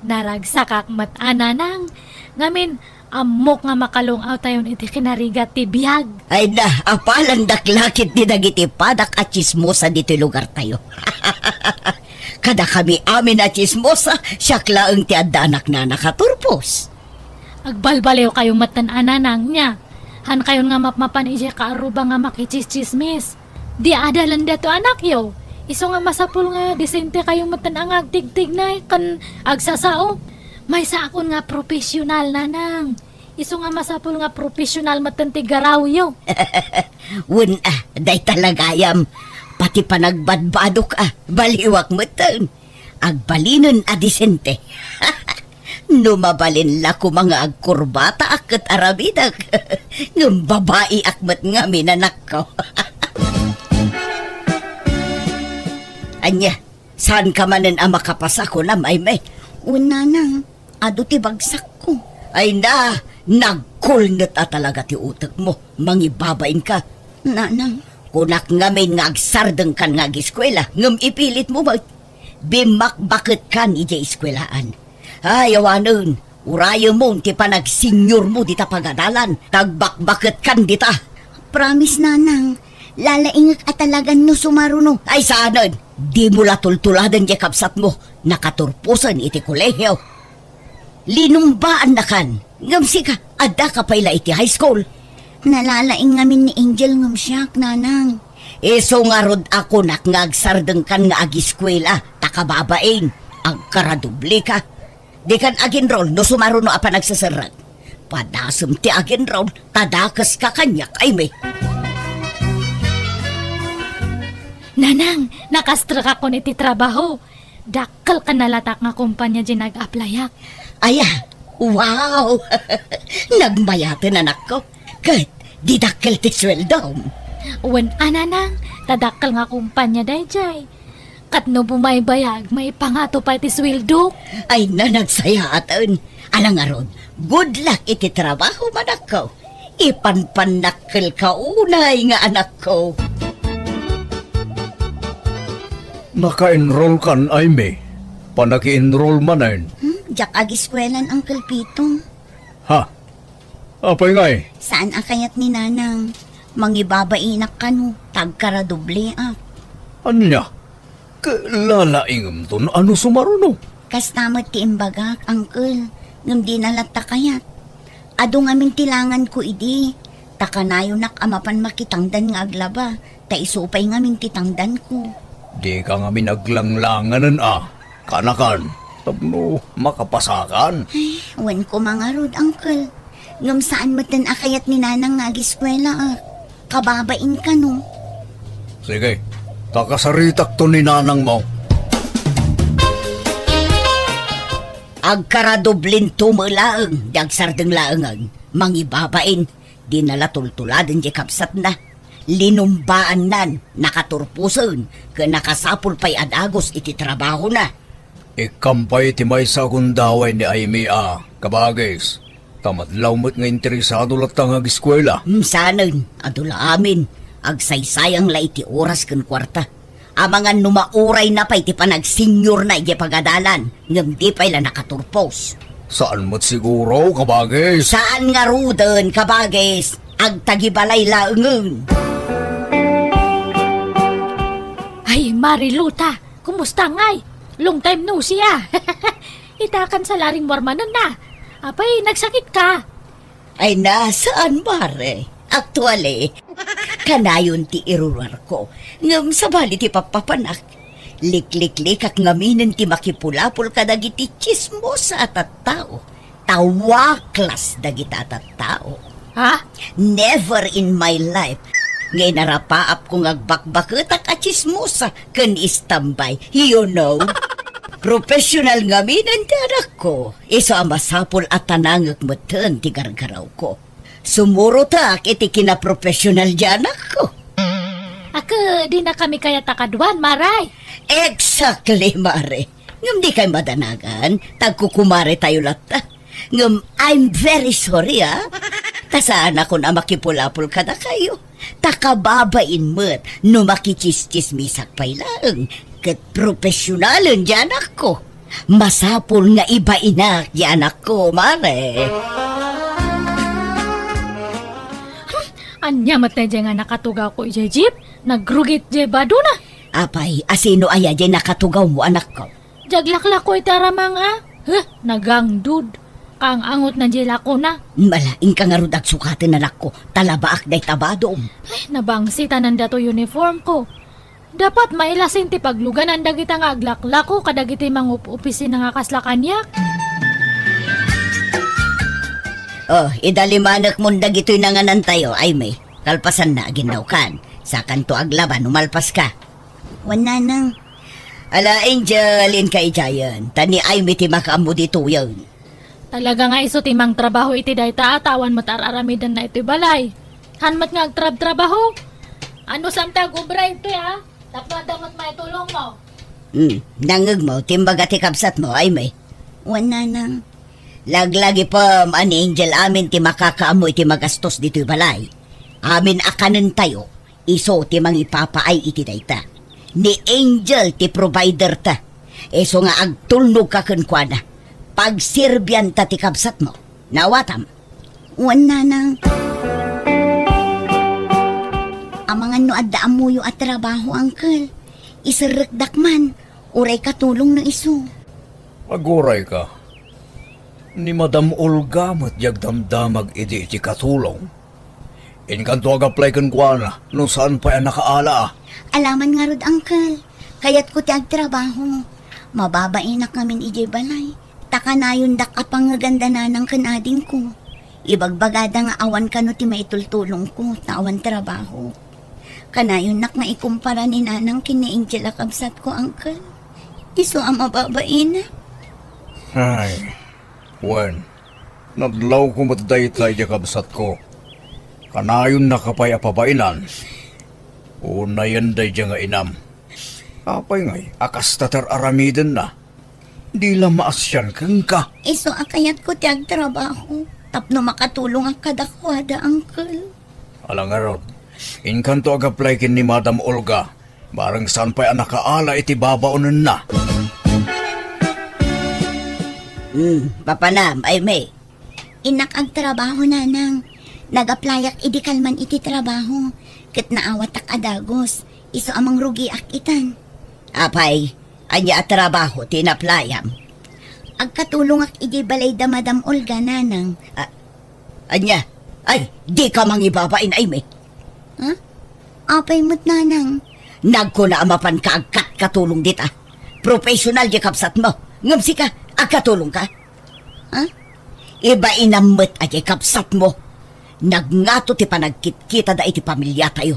Naragsakak met a, Nanang. Ngamin, ammok nga makalung-awtayon iti kinarigat ti biag. Ay na, apalandak la ketdi dagiti padak a tsismosa ditoy lugartayo. Kadakami amin a tsismosa, siak laeng ti adda anakna a nakaturpos. Agbalbaliwkayo metten a, Nanang, nia. Hankayon nga mapmapan idiay kaarruba nga makitsistsismis. Di adalen daytoy anakyo. Isu nga masapul nga disentekayo metten a nga agtigtignay ken agsasao. Maysaakon nga professional, Nanang. Isu nga masapul nga professional metten ti garawyo. Wen a, dayta la gayam. Pati panagbadbadok a, baliwak metten. Agbalinen a disente. No mabalin la koma nga agkurbataak ket aramidek, ngem babaiak met ngamin, anakko. Ania, saanka manen a makapasa, kunam, Aimee? Wen, nanang, adu ti bagsakko. Ay na, nagkulnet a talaga ti utekmo, mangibabainka. Nanang. Kunak ngamin nga agsardengkan nga agiskuela, ngem ipilitmo met. Bimmakbaketkan idiay eskuelaan. Ay, awanen, urayemon ti panagsenyormo dita pagadalan, ta agbakbaketkan dita. Promise, nanang, lalaingek a talagan no sumaruno. Ay, saanen, dimo la tultuladen diay kabsatmo, nakaturposen iti kolehio. Linumbaannakan, ngem sika, addaka pay la iti high school. Nalalaing ngamin ni Angel ngem siak, nanang. Isu ngarud a kunak nga agsardengkan nga agiskuela, ta kababain, agkaradobleka. Dikan ag-enroll no sumaruno a panagseserrek. Padasem ti ag-enroll, ta dakeska kaniak, Aimee. Nanang, nakastrekakon iti trabaho. Dakkel ken nalatak nga kompania diay nag-applyak. Aya, wow! Nagmayaten, anakko. Ket di dakkel ti sueldom. Wen a, nanang, ta dakkel nga kompania daydiay. Ket no bumaybayag, maipangato pay ti sueldok. Ay na, nagsayaaten. Ala ngarud, good luck iti trabaho, anakko. Ipanpannakkelka unay nga anakko. Naka-enrollkan, Aimee? Panaki-enroll manen? Hmm, diak agiskuelan, Uncle Pito. Ha? Apay ngay? Saan a kayat ni Nanang? Mangibabainak kano, ta agkaradobleak. Ania? Ket lalaingemton a no sumaruno? Kasta met ti imbagak, Uncle, ngem dina latta kayat. Adu ngamin ti langanko idi, ta kanayonak a mapan makitangdan nga aglaba, ta isu pay ngamin ti tangdanko. Dika ngamin aglanglanganen a, kanakan, tapno makapasakan. Ay, wen koma ngarud, Uncle. Ngem saan metten a kayat ni Nanang nga agiskuelaak. Kababain kano. Sige, ta kasaritakto ni nanangmo. Agkaradoblinto met laeng, di agsardeng laengen. Mangibabain, dina la tultuladen diay kabsatna. Linumbaannan, nakaturposen, ken nakasapul pay a dagus iti trabahona. Ikkam pay ti maysa a gundaway ni Aimee a, kabagis. Ta madlaw met nga interesado latta nga agiskuela. Hmm, saanen, adu la amin. Agsaysayang la iti oras ken kuarta. Amangan no maurayna pay ti panagsenyorna idiay pagadalan, ngem di pay la nakaturpos. Saan met siguro, kabagis? Saan ngaruden, kabagis? Agtagibalay laengen. Ay, Mariluta, kumusta ngay? Long time no see, ah. Itakan sa laring warmanen na. Apay, nagsakit ka? Ay, na, saan, mare? Actually, kanayon ti irurar ko. Ngem sabali ti pappapanak. Likliklikak ngaminen ti makipulapol kadagiti chismosa a tattao. Ta waklas dagita a tattao. Ha? Never in my life nga inarapaapko nga agbakbaketak a chismosa ken istambay, you know? Professional ngaminen ti anakko. Isu a masapul a tanangek metten ti gargarawko. Sumurotak iti kinaprofesional ti anakko. Ket dinakami kayat a kaduan, mare? Exactly, mare. Ngem dikay madanagan, ta agkukumaretayo latta. Ngem I'm very sorry, ah. Ta saanakon a makipulapol kadakayo. Ta kababain met no makichischismisak pay laeng ket profesionalen ti anakko. Masapul nga ibainak ti anakko, mare. Hmm, ania met daydiay nga nakatugawko idiay jeep? Nagrugit diay badona. Apay, asino aya diay nakatugawmo, anakko? Diay aglaklako iti aramang a. Huh, nagangdud. Kaang-angotna diay lakona. Mala, inka ngarud agsukaten, anakko, ta labaak dayta badom. Ay, nabangsitanan datoy uniformko. Dapat mailasin ti pagluganan dagita nga aglaklako kadagiti mangup-opisina nga kasla kaniak. Oh, idalimanekmon dagitoy nanganantayo, Aimee. Kalpasanna, aginnawkan. Sakanto aglaba no malpaska. Wen, nanang. Ala, Angel, inka idiayen. Ta ni Aimee ti makaammo ditoyen. Talaga nga isu ti mangtrabaho iti dayta a ta awan met ar-aramidenna itoy balay. Han met nga agtrabtrabaho. Ano saan ta agubra itoy, a? Tapno adda met maitulongmo. Hmm, nangngegmo ti imbaga ti kabsatmo, Aimee? Wen, nanang. Laglagipem a ni Angel amin ti makakaammo iti magastos ditoy balay. Amin a kanentayo, isu ti mangipapaay iti dayta. Ni Angel ti provider ta. Isu nga agtulnog ka kenkuana. Pagserbian ta ti kabsatmo. Naawatam? Wen, nanang. Amangan no adda ammoyo a trabaho, uncle. Iserrekdak man. Uray katulong no isu. Aguray ka. Ni Madam Olga met di agdamdamag idi iti katulong. Inkanto ag-apply kenkuana no saan pay a nakaala. Alaman ngarud, uncle. Kayatko ti agtrabaho. Mababainak ngamin idiay balay. Ta kanayondak a pangngeganda nanang ken adingko. Ibagbagada nga awan kano ti maitultulongko ta awan trabaho. Kanayonnak nga ikumpara ni nanang ken ni Angel a kabsatko, uncle. Isu a mababainak. Ay, wen, nadlawko met dayta idiay kabsatko. Kanayonnaka pay a pabainan. Unayen daydiay nga inam. Apay ngay a kasta ti ar-aramidenna? Di la maasian kenka. Isu a kayatko ti agtrabaho tapno makatulongak kadakuada, uncle. Ala ngarud, inkanto ag-apply ken ni Madam Olga. Bareng saan pay a nakaala iti babaonenna. Hmm, papanam, Aimee? Innak agtrabaho, nanang. Nag-applyak idi kalman iti trabaho. Ket naawatak a dagus. Isu a mangrugiak itan. Apay, ania a trabaho ti inaplayam? Agkatulongak idi balay da Madam Olga, nanang. A-, ania? Ay, dika mangibabain, Aimee. Ha? Apay met, nanang? Nagkuna a mapanka agkatkatulong dita. Professional di kabsatmo. Ngem sika, agkatulongka? Ha? Ibainam met a di kabsatmo. Nagngato ti panagkitkitada iti pamiliatayo.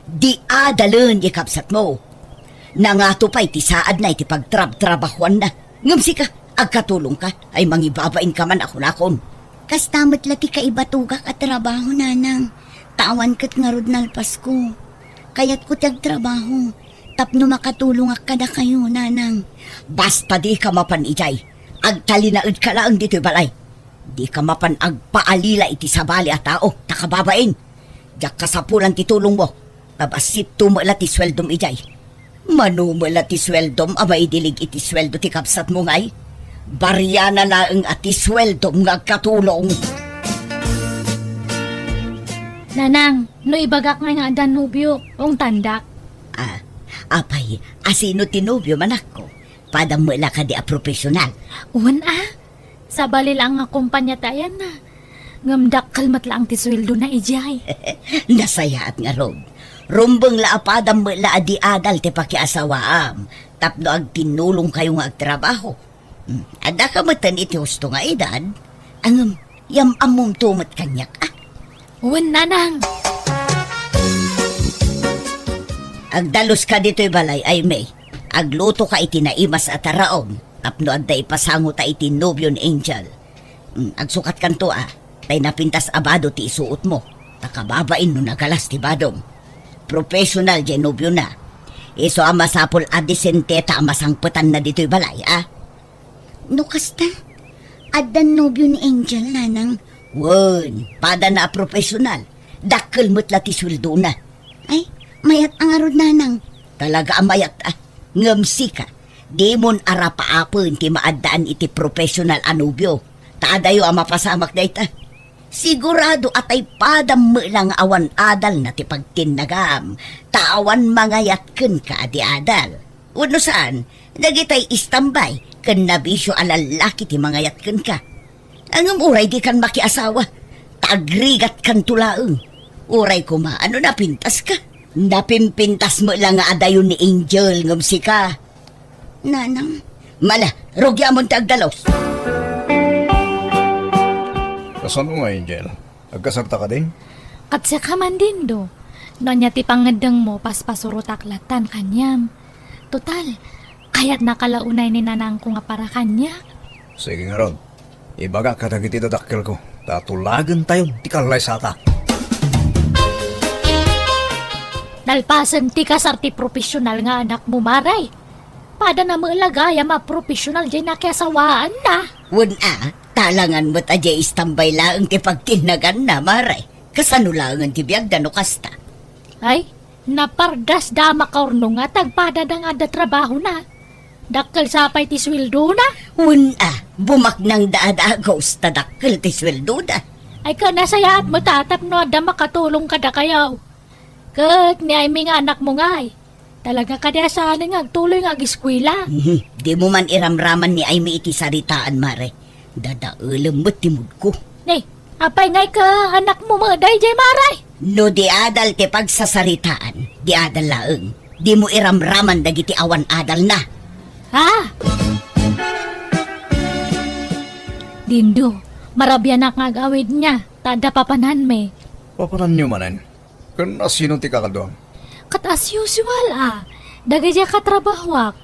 Di adalen di kabsatmo. Nangato pay ti saadna iti pagtrabtrabahuanna. Ngem sika, agkatulongka, ay mangibabainka man a kunakon. Kasta met la ti kaibatogak a trabaho, nanang. Ta awan ket ngarud nalpasko. Kayatko ti agtrabaho tapno makatulongak kadakayo, nanang. Basta dika mapan idiay, agtalinaedka laeng ditoy balay. Dika mapan agpaalila iti sabali a tao, ta kababain. Diak kasapulan ti tulongmo. Ta bassit to met la ti sueldom idiay. Mano met la ti sueldom a maidilig iti sueldo ti kabsatmo ngay? Bariana laeng a ti sueldom nga agkatulong. Nanang, no ibagak ngay nga adda nobio, ungtandak. Ah, apay, asino ti nobio, manakko? Padam met la kadi a profesional? Wen a, sabali laeng nga kumpania ti ayanna. Ngem dakkel met laeng ti sueldona idiay. Nasayaat ngarud. Rumbeng la a padam met la a di adal ti pakiasawaam tapno agtinnulongkayo nga agtrabaho. Hmm, addaka metten iti husto nga edad. Ngem, yam-ammomto met kaniak, a? Wen, nanang. Agdaluska ditoy balay, Aimee. Aglutoka iti naimas a taraon tapno adda ipasangota iti nobio ni Angel. Mm, agsukatkanto a, tay napintas a bado ti isuotmo. Ta kababain no nagalas ti badom. Professional diay nobiona. Isu a masapul a disente ta a masangpetanna ditoy balay, a? No kasta, addan nobio ni Angel, nanang. Wen, padana a professional. Dakkel met la ti sueldona. Ay, mayat a ngarud, nanang. Talaga a mayat a. Ngem sika, dimon arapaapen ti maaddaan iti professional a nobio. Ta adayo a mapasamak dayta. Sigurado a tay padam met la nga awan adalna ti pagtinnagam, ta awan mangayat kenka a di adal. Wenno saan, dagitay istambay ken nabisio a lallaki ti mangayat kenka. Ngem uray dikan makiasawa, ta agrigatkanto laeng. Uray koma, ano napintaska? Napimpintas met la nga adayo ni Angel ngem sika. Nanang. Mala, rugiamon ti agdalus. Kasano nga, Angel? Agkasarta kadin? Ket siak man dindo. No ania ti pangngeddengmo, paspasurotak latan kaniam. Total, kayatnaka la unay ni nanangko nga para kaniak. Sige ngarud. Ibagak kadagiti dadakkelko, ta tulagentayon ti kallaysata. Nalpasen ti kasar ti profesional nga anakmo, Mare. Pada na met la gayam a profesional diay nakiasawaanna. Wen a, talangan met a diay istambay laeng ti pagtinnaganna, Mare. Kasano laengen ti biagda no kasta? Ay, napardasda a makaurnongak ta agpadada nga adda trabahona. Dakkel sa pay ti sueldona. Wen a, bumaknangda a dagus ta dakkel ti sueldona. Ay, ket nasayaat met a tapno adda makatulong kadakayo. Ket ni Aimee nga anakmo ngay, talaga kadi a saanen nga agtuloy nga ageskuela? Mhm. Dimo man iramraman ni Aimee iti saritaan, Mare. Dadaelem met ti moodko. Ni, apay ngay ket anakmo met daydiay, Mare? No di adal ti pagsasaritaan, di adal laeng. Dimo iramraman dagiti awan adalna. Ha? Dindo, marabianak nga agawidna, ta adda papananmi. Papananyo manen? Ken asino ti kakaduam? Ket as usual a, dagiti katrabahoak.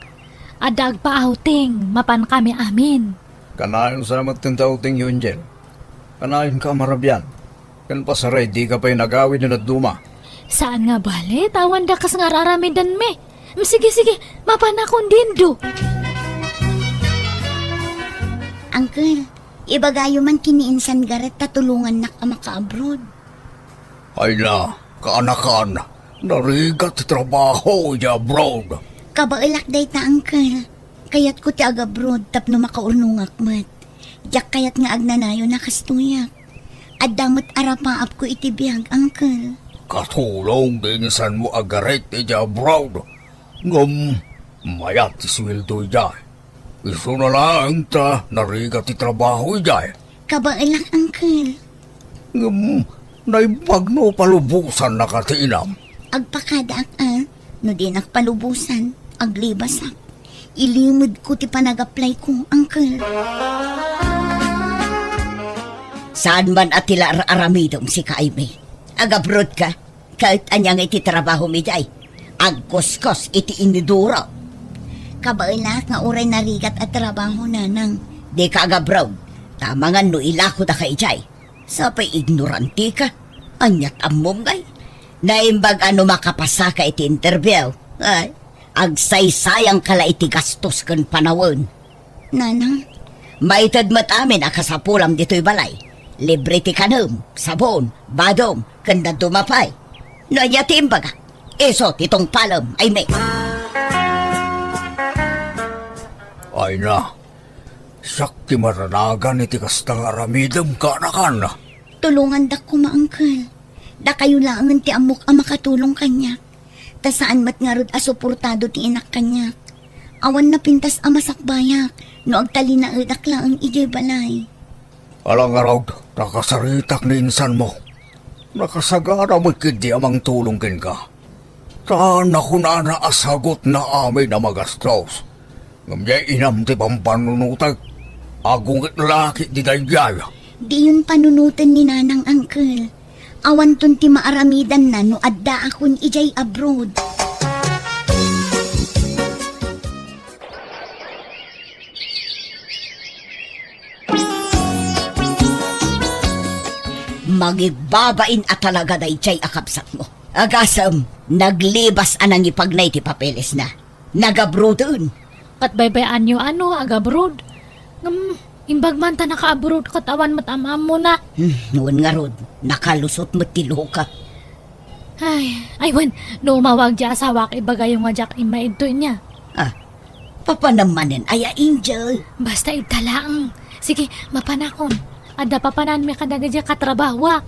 Adda agpa-outing, mapankami amin. Kanayon sa met ti outingyo, Angel. Kanayonka a marabian. Ken pasaray dika pay nagawid no dadduma. Saan nga bale, ta awan dakes nga ar-aramidenmi. Mm, sige, sige, mapanakon, Dindo. Uncle, ibagayo man ken ni Insan Garret ta tulongannak a maka-abroad. Ay na, kaanakan, narigat ti trabaho idiay abroad. Kabaelak dayta, Uncle. Kayatko ti agabroad tapno makaurnongak met. Diak kayat nga agnanayon a kastoyak. Adda met arapaapko iti biag, Uncle. Katulong ti insanmo a Garret idiay abroad. Ngem, mayat ti sueldo idiay. Isuna laeng ta narigat ti trabaho idiay. Kabaelak, Uncle. Ngem, naimbag no palubosannaka ti inam? Agpakadaak a, no dinak palubosan, aglibasak. Ilimedko ti panag-applyko, Uncle. Saan man a ti la ar-aramidem, sika, Aimee. Agabroad ka? Ket ania nga iti trabahom idiay? Agkuskos iti iniduro. Kabaelak nga uray narigat a trabaho, Nanang. Dika agabroad, ta amangan no ilakodaka idiay. Sapay ignorantika. Aniat ammom ngay? Naimbag a no makapasaka iti interview, ay, agsaysayangka la iti gastos ken panawen. Nanang. Maited met amin a kasapulam ditoy balay. Libre ti kanem, sabon, badom, ken dadduma pay. No ania ti imbagak, isu ti tungpalem, Aimee. Ay na, siak ti maranagan iti kasta nga aramidem, kaanakan. Tulongandak koma, Uncle. Dakayo laengen ti ammok a makatulong kaniak. Ta saan met ngarud a suportado ti inak kaniak. Awan napintas a masakbayak no agtalinaedak laeng idiay balay. Ala ngarud, nakasaritak ni insanmo. Nakasagana met ketdi a mangtulong kenka. Ta nakunana a sagutna amin a magastos. Ngem diay inam ti pampannunotek. Agunget la ketdi daydiay. Diyon panunoten ni Nanang, Uncle. Awanton ti maaramidanna no addaakon idiay abroad. Mangigbabain a talaga daydiay a kabsatmo. Agasem, naglibas a nangipagnay ti papelesna. Nagabroaden. Ket baybay-anyo a no agabroad. Ngem, imbag man ta nakaabroad ket awan met am-ammona. Hmm, wen ngarud, nakalusot met ti luka. Ay, ay wen, no umawag diay asawak, ibagayo nga diak immaidto inia. Ah, papanam manen aya, Angel? Basta ita laeng. Sige, mapanakon. Adda papananmi kadagiti katrabahoak.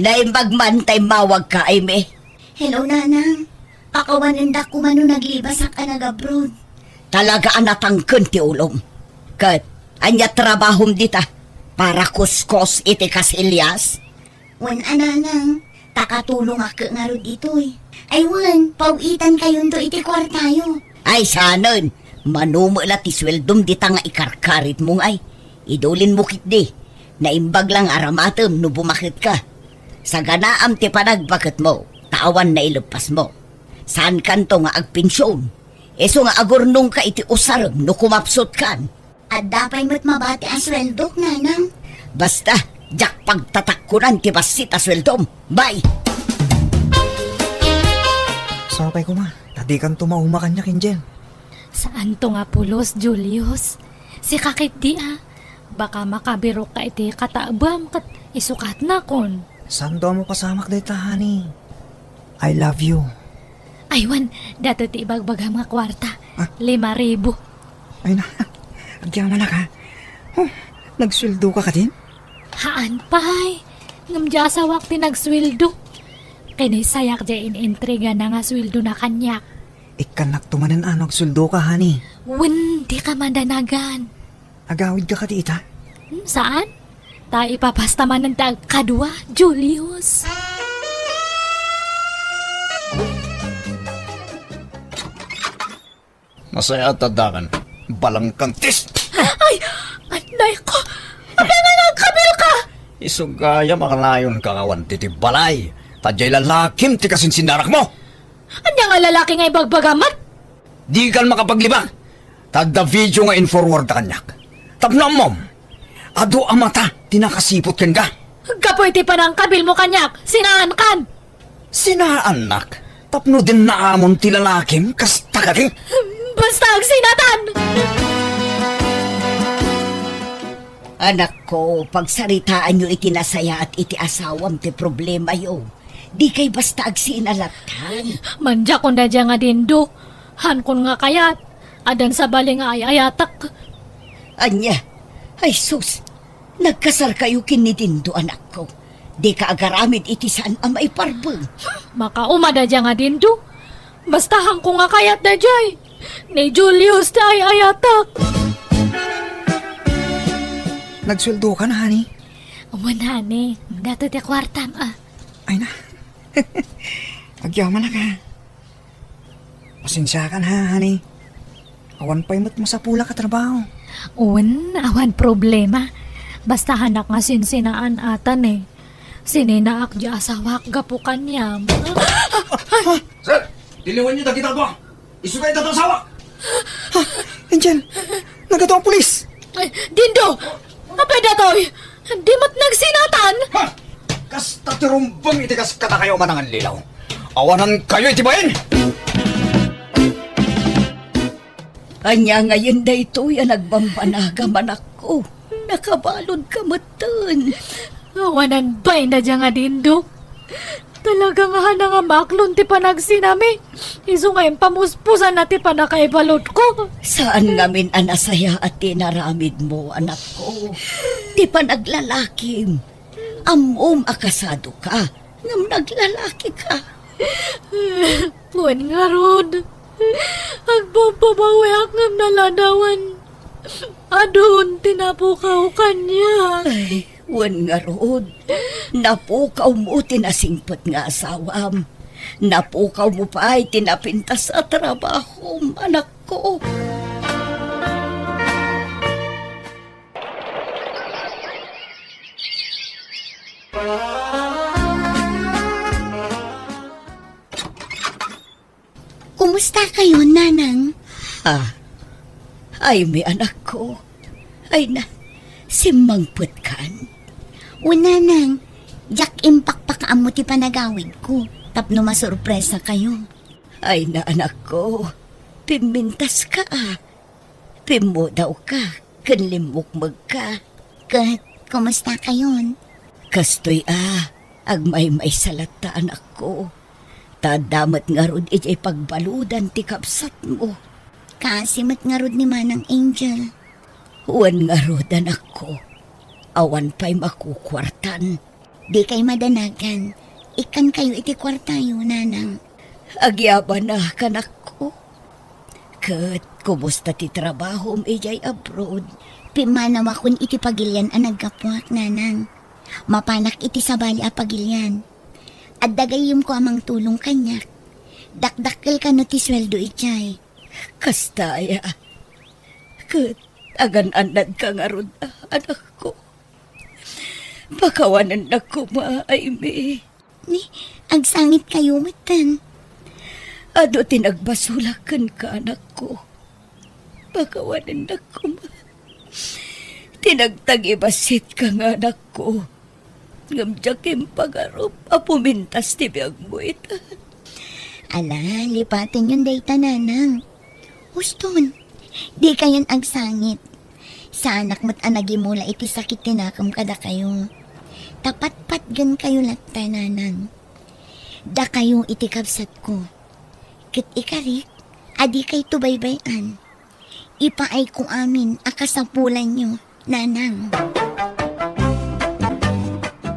Naimbag man ta immawagka, Aimee. Hello, Nanang. Pakawanendak koma no naglibasak a nagabroad. Talaga a natangken ti ulom. Ket, ania trabahom dita? Para kuskos iti kasilyas? Wen a, Nanang, ta katulongak ngarud ditoy. Ay wen, paw-itankayonto iti kuartayo. Ay, saanen, mano met la ti sueldom dita nga ikarkaritmo ngay. Idulinmo ketdi. Naimbag la nga aramatem no bumaketka. Saganaam ti panagbaketmo, ta awan naileppasmo. Saankanto nga agpension. Isu nga agurnongka iti usarem no kumapsutkan. Adda pay met mabati a sueldok, Nanang. Basta, diak pagtatakkonan ti bassit a sueldom. Bye! Sapay koma, ta dikanto mauma kaniak, Angel. Saanto nga pulos, Julius. Sika ketdi a. Baka makabirokka iti kataebem ket isukatnakon. Saanto a mapasamak dayta, honey. I love you. Ay, wen, datoy ti ibagbagam nga kuarta. Ah? Lima ribu. Ay na, agyamanak, ha? Oh, nagsueldoka kadin? Haan pay. Ngem di asawak ti nagsueldo. Kinaysayak di in-intrigana nga sueldona kaniak. Ikkannakto manen a nagsueldoka, honey. Wen, dika madanagan. Agawidka kadi ita? Hmm, saan? Ta ipapasta manen ti agkadua, Julius. Nasayaat ta addakan. Balangkantis! Ay! Ay, nay ko! Apay nga nagkabilka? Isu gayam a kanayonka nga awan ti balay. Ta diay lalakim ti kasinsinnarakmo! Ania nga lalaki nga ibagbagam met? Dikan makapaglibak. Ta adda video nga in-forward da kaniak. Tapno ammom, adu a mata ti nakasiput kenka. Gapu iti panangkabilmo kaniak, sinaankan. Sinaannak? Tapno dinnaamon ti lalakim, kasta kadi? Basta agsinatan! Anakko, pagsaritaanyo iti nasayaat iti asawam ti problemayo. Dikay basta agsinatan. Mandiakon daydiay nga Dindo. Haankon nga kayat. Addan sabali nga ay-ayatek. Ania? Ay sus, nagkasarkayo ken ni Dindo, anakko. Dika agaramid iti saan a maiparbeng. Makauma daydiay nga Dindo. Basta haankon nga kayat daydiay. Ni Julius ti ay-ayatek. Nagsueldoka, honey? Wen, honey. Datoy ti kuartam, a. Ay na. Agyamanak, ha? Pasensiakan, ha, honey? Awan pay met masapulak a trabaho. Wen, awan problema. Basta haanak nga sinsinaan ata, ne. Sininaak di asawak gapu kaniam. Sir, tiliwanyo dagita dua. Isu dayta ti asawak. Ha? Angel, nagadu a pulis. Ay, Dindo! Apay datoy? Di met nagsinatan? Ha? Kasta ti rumbeng iti kas kadakayo a manangallilaw. Awanankayo iti bain! Ania ngayen daytoy a nagbambanagam, anakko? Nakabaludka metten. Awanan bain daydiay nga Dindo. Talaga nga haanak nga maaklon ti panagsinami. Isu nga impamuspusanna ti pannakaibaludko. Saan ngamin a nasayaat ti inaramidmo, anakko. Ti panaglalakim. Ammom a kasadoka, ngem naglalakika. Wen ngarud, agpagbabawiak ngem naladawan. Adun ti napukaw kaniak. Ay, wen ngarud, napukawmo ti nasingpet nga asawam. Napukawmo pay ti napintas a trabahom, anakko. Kumusta kayo, Nanang? Ah, ay, mi anakko. Ay na, simmangpetkan? O, Nanang, diak impakpakaammo ti panagawidko, tapno masurpresa kayo. Ay na, anakko, pimmintaska, a. Pimmudawka ken limmukmegka. Ket, kumusta kayon? Kastoy a, agmaymaysa latta, anakko. Ta adda met ngarud idiay pagbaludan ti kabsatmo. Kaasi met ngarud ni Manang Angel. Wen ngarud, anakko. Awan pay makukuartan. Dikay madanagan. Ikkankayo iti kuartayo, Nanang. Agyamanak, anakko. Ket kumusta ti trabahom idiay abroad? Pimmanawakon iti pagilian a naggapuak, Nanang. Mapanak iti sabali a pagilian. Adda gayyemko a mangtulong kaniak. Dakdakkel kano ti sueldo idiay. Kasta aya. Ket agan-annadka ngarud, anakko. Pakawanennak koma, Aimee. Ni, agsangitkayo metten. Adu ti nagbasolak kenka, anakko. Pakawanennak koma ti nagtagibasitka nga anakko. Ngem diak impagarup a pumintas ti biagmo ita. Ala, lipatenyon dayta, nanang. Uston, dikayon agsangit. Saanak met a nagimula iti sakit ti nakem kadakayo. Ta patpatgenkayo latta, nanang. Dakayo iti kabsatko. Ket ikarik, a dikayto baybay-an. Ipaayko amin a kasapulanyo, nanang.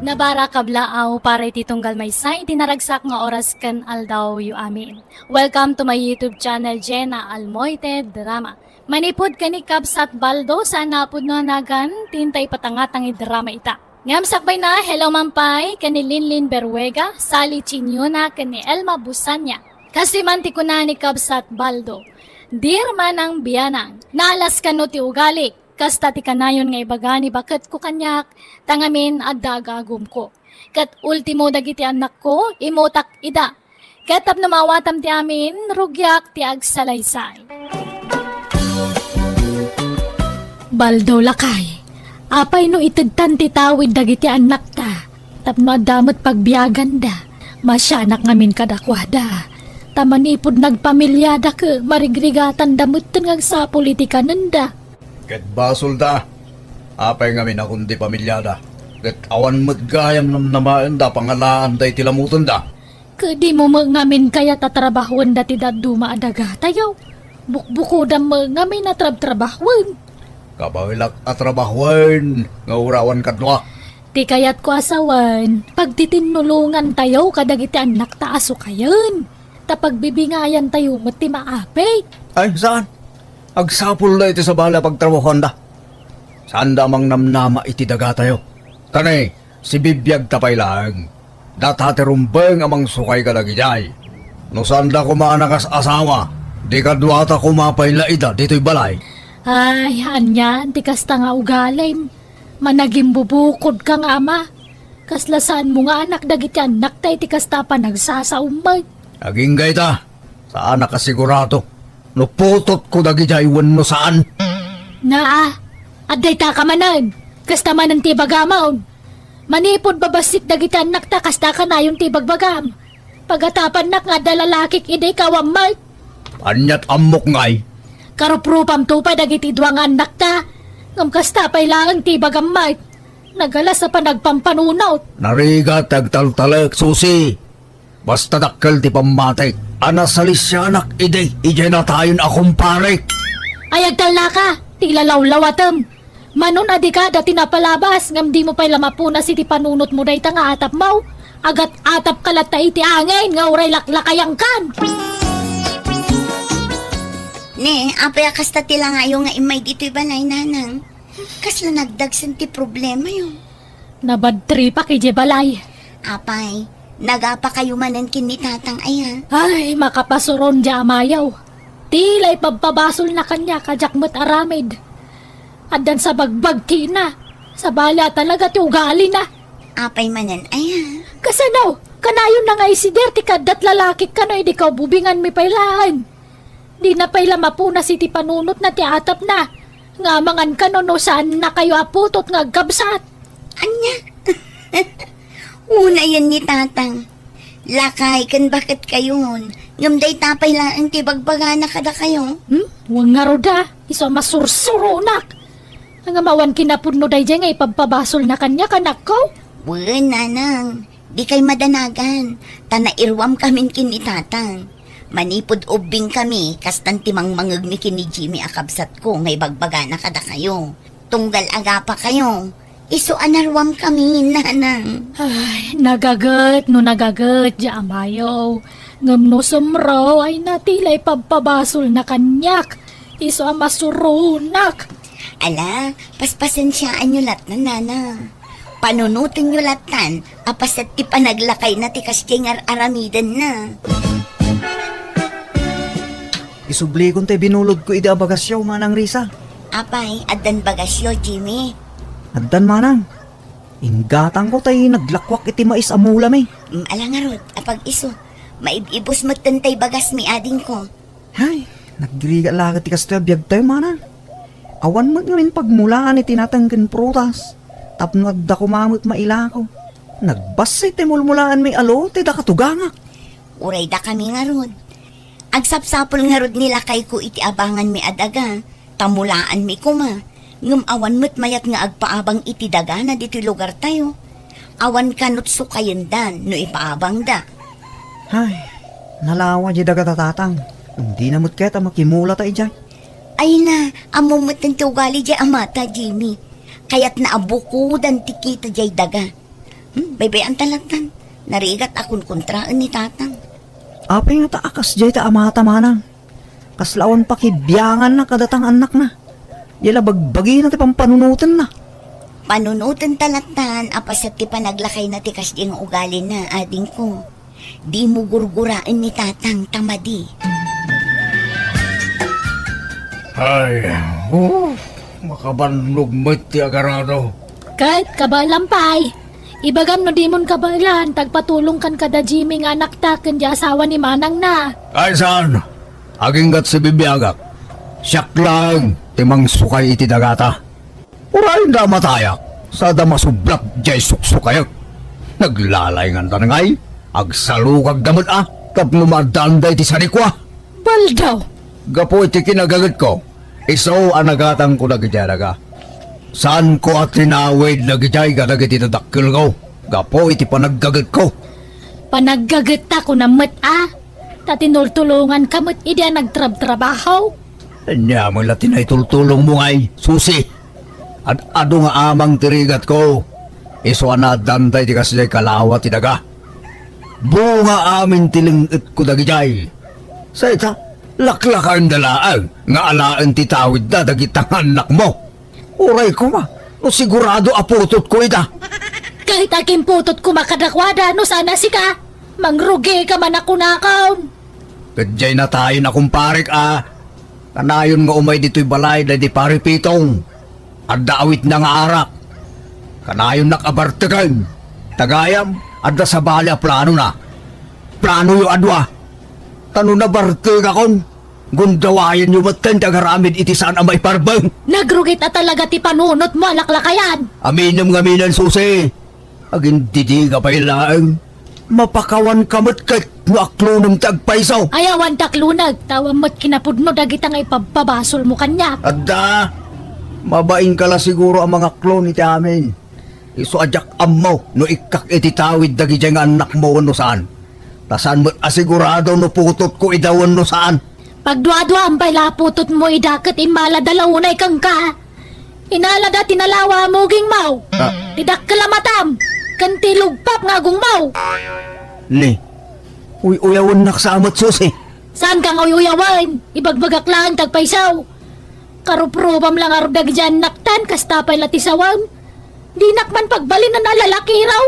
Nabara kablaaw para iti tunggal maysa iti naragsak nga oras ken aldawyo amin. Welcome to my YouTube channel, Jenna Almoite Drama. Manipud ken ni Kabsat Baldo, saan a pudno a nagan, ti inta ipatangatang ti drama ita. Ngem sakbayna, hello man pay ken ni Linlin Berruega, Sally Chinyona, ken ni Elma Busanya. Kastoy man ti kuna ni Kabsat Baldo, "Dear Manang Bianang, naalas kano ti ugalik, kasta ti kanayon nga ibaga ni baketko kaniak, ta ngamin adda agagumko. Ket ultimo dagiti annakko, imutak ida. Ket tapno maawatam ti amin, rugiak ti agsalaysay." Baldo, lakay, apay no itedtan ti tawid dagiti annakta tapno adda met pagbiaganda? Masianak ngamin kadakuada. Ta manipud nagpamiliada ket marigrigatanda metten nga agsapul iti kanenda. Ket basolda. Apay ngamin a kundi pamiliada? Ket awan met gayam namnamaenda a pangalaanda iti lamutenda. Ket dimo met ngamin kayat a trabahuenda ti dadduma a dagatayo? Bukbukodam met ngamin a trabtrabahuen. Kabaelak a trabahuen nga uray awan kadua. Ti kayatko a sawen, pagtitinnulongantayo kadagiti annakta a sukayen. Ta pagbibingayantayo met ti maapit. Ay, saan? Agsapulda iti sabali a pagtrabahuanda. Saanda a mangnamnama iti dagatayo. Kani, sibibiagta pay laeng. Data ti rumbeng a mangsukay kadagijay. No saanda koma a nakas-asawa, di kaduata koma pay la ida ditoy balay. Ay, anian ti kasta nga ugalim? Managimbubukodka nga ama. Kasla saanmo nga anak dagiti annakta iti kasta a panagsasaom met. Agingga ita, saanak a sigurado no putotko dagijay wenno saan. Naa, adda ita ka manen. Kasta manen ti ibagamon. Manipud babassit dagiti annakta, kasta kanayon ti ibagbagam. Pagatapannak nga adda lalakik idi ikaw a met. Aniat ammok ngay? Karuprupamto pay dagiti dua nga annakta. Ngem kasta pay laeng ti ibagam met. Nagalas a panagpampanunot. Narigat ti agtaltalek, Susi. Basta dakkel ti pammatik a nasalisianak idi idiay natayon a kumparek. Ay, agtallaka, ti ilalawlawatem. Manon a dika da ti napalabas, ngem dimo pay la mapunas iti panunotmo dayta nga atapmo. Agat-atapka latta iti angin nga uray laklakayangkan. Ne, apay a kasta ti langayo nga immay ditoy balay, nanang? Kasla nagdagsen ti problemayo? Nabadtripak idiay balay. Apay, nagapakayo manen ken ni tatang aya? Ay, makapasuron diay amayo. Ti la ipabpabasolna kaniak a diak met aramid. Addan sa bagbagkina. Sabali a talaga ti ugalina. Apay manen aya? Kasano? Kanayonna nga isider ti kaaddat lalakik kano idi kaububinganmi pay laeng. Dina pay la mapunas iti panunotna ti atapna. Nga amangan kano no saannakayo a putot nga agkabsat. Ania? Unayen ni tatang. Lakay ken baketkayon. Ngem dayta pay laeng ti bagbagana kadakayo. Hmm? Wen ngarud a, isu a masursuronak. Ngem awan kinapudno daydiay nga ipabpabasolna kaniak, anakko? Wen, nanang. Dikay madanagan, ta nairuamkamin ken ni tatang. Manipud ubbingkami, kastan ti mangmangegmi ken ni Jimmy a kabsatko nga ibagbagana kadakayo. Tunggal agapakayo, isu a naruamkami, nanang. Ay, nagaget no nagaget, diay amayo. Ngem no sumro, ay, natila ipabpabasolna kaniak. Isu a masuronak. Ala, paspasensiaanyo lattan, nanang. Panunotenyo lattan a paset ti panaglakayna ti kasdiay nga ar-aramidenna. Isublikon ti binulodko idi a bagasyo, Manang Risa. Apay, addan bagasyo, Jimmy? Addan, Manang. Inggatangko tay naglakwak iti mais a mulami. Mm, ala ngarud, apag-isu. Maib-ibus metten tay bagasmi, adingko. Hay, nagrigat la ket ti kastoy a biagtayo, manang. Awan met ngamin pagmulaan iti nateng ken prutas. Tapno adda koma met mailako. Nagbassit ti mulmulaanmi a lote da katugangak. Uray dakami ngarud. Agsapsapul ngarud ni lakayko iti abanganmi a daga, ta mulaanmi koma, ngem awan met mayat nga agpaabang iti dagana ditoy lugartayo. Awan kanut sukayendan no ipaabangda. Hay, nalawa diay daga ta, tatang. Dina met kayat a makimulata idiay. Ay na, ammo met ti ugali diay amata, Jimmy. Kayatna a bukodan ti kita diay daga. Hmm, baybay-an ta latta. Narigat a kunkontraen ni tatang. Apay ngata a kasdiay ta amata, manang? Kasla awan pakibianganna kadata nga annakna. Diay la bagbagina ti pampanunotenna. Panunoten ta lattan a paset ti panaglakayna ti kasdiay nga ugalina, adingko. Dimo gurguraen ni tatang ta madi. Ay, oh, makabannog met ti agarado. Ket kabaelam pay, ibagam no dimon kabaelan, ta agpatulongkan kada Jimmy nga anakta ken diay asawa ni manangna. Ay, saan? Aginggat sibibiagak. Siak laeng ti mangsukay iti dagata. Uray da matayak, sada masublak diay suksukayek. Naglalaynganda ngay, agsalukagda met a, tapno maaddaanda iti sanikua. Baldaw! Gapu iti kinagagetko, isu a nagatangko dagidiay daga. Saanko a tinawid dagidiay kadagiti dadakkelko, gapu iti panaggagetko. Panaggagetta kunam met a, ta tinultulonganka met idi a nagtrabtrabaho. Ania met la ti naitultulongmo ngay, Susi? Ad-adu nga amang ti rigatko, isu a naaddanta iti kasdiay kalawa ti daga. Bunga amin ti leng-etko dagidiay. Sa ita, laklakaenda laeng nga alaen ti tawidda dagita nga annakmo. Uray koma, no sigurado a putotko ida. Ket agimputotko koma kadakuada no saan a sika, mangrugika man a kunakon. Ket diay natayen a kumparek a, kanayon nga umay ditoy balay daydi Pari Pitong. Adda awitna nga arak. Kanayonnak a barteken. Ta gayam, adda sabali a planona. Planoyo a dua. Ta no nabartekakon, Gundawayenyo metten ti agaramid iti saan a maiparbeng. Nagrugit a talaga ti panunotmo a laklakayan. Aminem ngaminen, Susi. Agindidiga pay laeng. Mapakawanka met ket no aklonem ti agpayso. Ay, awan ti akloneg, ta awan met kinapudno dagita nga ipabpabasolmo kaniak. Adda, mabainka la siguro a mangaklon iti amin. Isu a diak ammo no ikkak iti tawid dagidiay nga annakmo wenno saan. Ta saan met a sigurado no putotko ida wenno saan. Pagduaduam pay la a putotmo ida ket immalada la unay kenka. Inalada ti nalawa a mugingmo. Ah. Ti dakkel a matam. Ken ti lugpap nga agongmo. Ni, uy-uyawennak sa met, Susi. Saanka nga uy-uyawen. Ibagbagak laeng ti agpayso. Karuprupam la ngarud dagidiay annaktan, kasta pay la ti sawem. Dinak man pagbalinen a lalakiraw.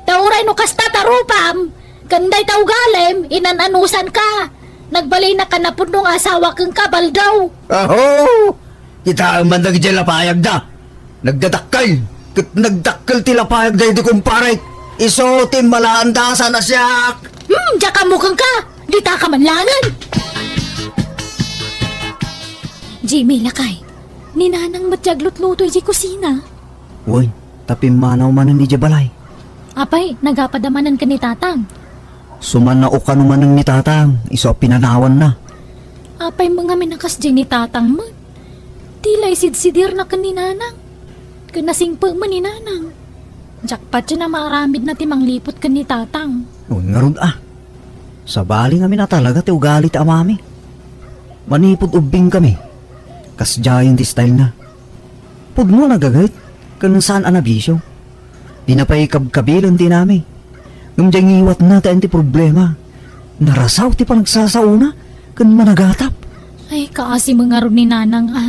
Ta uray no kasta ta rupam, ken dayta ugalem, inan-anusanka. Nagbalinak a napudno nga asawa kenka, Baldaw. Aho! Kitaem man dagidiay lapayagda. Nagdadakkel, ket nagdakkel ti lapayagda iti kumparek. Isu ti immalaanda saan a siak. Hmm, diak ammo kenka. Ditaka man laengen. Jimmy, lakay. Ni Nanang met ti aglutluto idiay kusina. Wen, ta pimmanaw manen idiay balay. Apay, nagapada manen ken ni Tatang? Sumannao kano manen ni Tatang, isu a pinanawanna. Apay met ngamin a kasdiay ni Tatang met? Ti la isidsidirna ken ni Nanang. Ken nasingpet met ni Nanang. Jackpot ti maaramidna ti mangliput ken ni Tatang. Wen ngarud a. Sabali ngamin a talaga ti ugali ti amami. Manipud ubbingkami, kasdiayen ti stylena. Pudno a nagaget, ken saan a nabisio. Dina pay kabkabilen ti inami. Ngem diay ngiwatna ti ayan ti problema. Narasaw ti panagsasaona ken managatap. Ay, kaasi met ngarud ni Nanang a.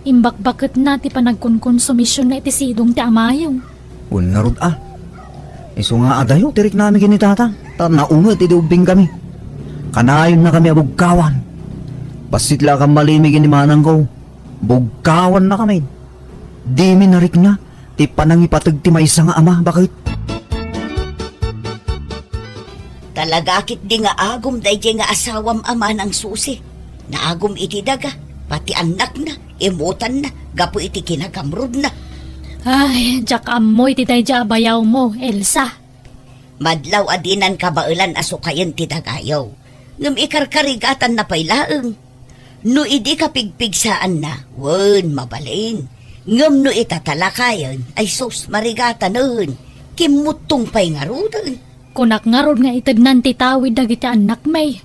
Imbakbaketna ti panagkonkonsumisionna iti sidong ti amayo. Wen ngarud a. Isu nga adayo ti riknami ken ni Tatang, ta naunget idi ubbingkami. Kanayonnakami a bugkawan. Bassit la a kammalimi ken ni manangko. Bugkawannakami. Dimi narikna ti panangipateg ti maysa nga ama, baket. Talaga ketdi nga agum daydiay nga asawam a manang Susi. Naagum iti daga, pati annakna, imutanna, gapu iti kinagamrudna. Ay, diak ammo iti daydiay a bayawmo, Elsa. Madlaw a dinan kabaelan a sukayen ti dagayo. Ngem ikarkarigatanna pay laeng. No idi kapigpigsaanna, wen, mabalin. Ngem no itatalakayen, ay sus, marigatanen. Kimmuttong pay ngaruden. Kunak ngarud nga itednan ti tawid dagiti annakmi.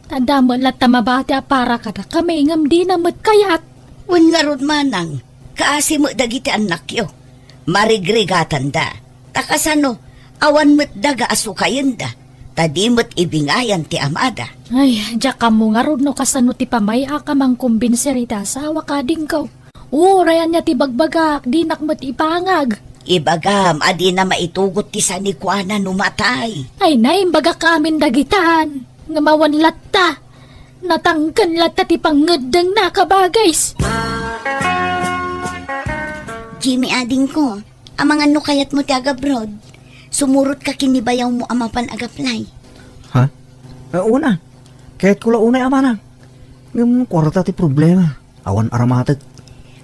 Ta adda met latta mabati a para kadakami ngem dina met kayat. Wen ngarud manang, kaasi met dagiti annakyo. Marigrigatanda. Ta kasano, awan met daga a sukayenda. Ta di met ibingayan ti amada. Ay, diak ammo ngarud no kasano ti pamay-ak a mangkumbinser iti asawa kadingko. Uray ania ti bagbagak, dinak met ipangag. Ibagam a dina maitugot ti sanikuana no matay. Ay, naimbagak amin dagitan. Ngem awan latta. Natangken latta ti pangngeddengna, kabagis. Jimmy, adingko, amangan no kayatmo ti agabroad. Sumurotka ken ni bayawmo a mapan agaplay. Ha? Eh, una. Kayatko la unay a manang. Ngem kuarta ti problema. Awan aramatek.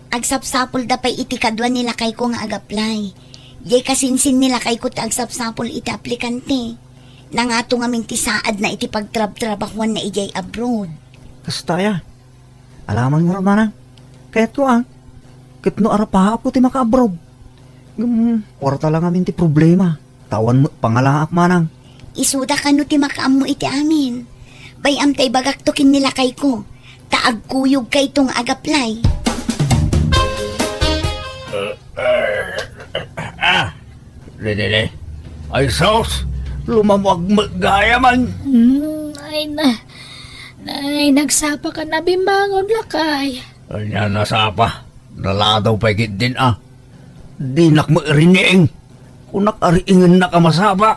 Agsapsapulda pay iti kadua ni lakayko nga agaplay. Diay kasinsin ni lakayko ti agsapsapul iti aplikante. Nangato ngamin ti saadna iti pagtrabtrabahuanna idiay abroad. Kasta aya. Alaman ngarud manang. Kayatko a. Ket no arapaapko ti makaabroad. Ngem, kuarta la ngamin ti problema. Ta awan met pangalaak manang. Isuda kano ti makaammo iti amin. Bay-am ta ibagakto ken ni lakayko. Ta agkuyogkayto nga agaplay. Ah, Rinini. Ay sus, lumamuag met gayaman. Hmm, ay na, ay, nagsapa ka na bimbangon, lakay. Ania nasapa? Naladaw pay ketdin a. Dinak met riing. Kunak a riingennak a masapa.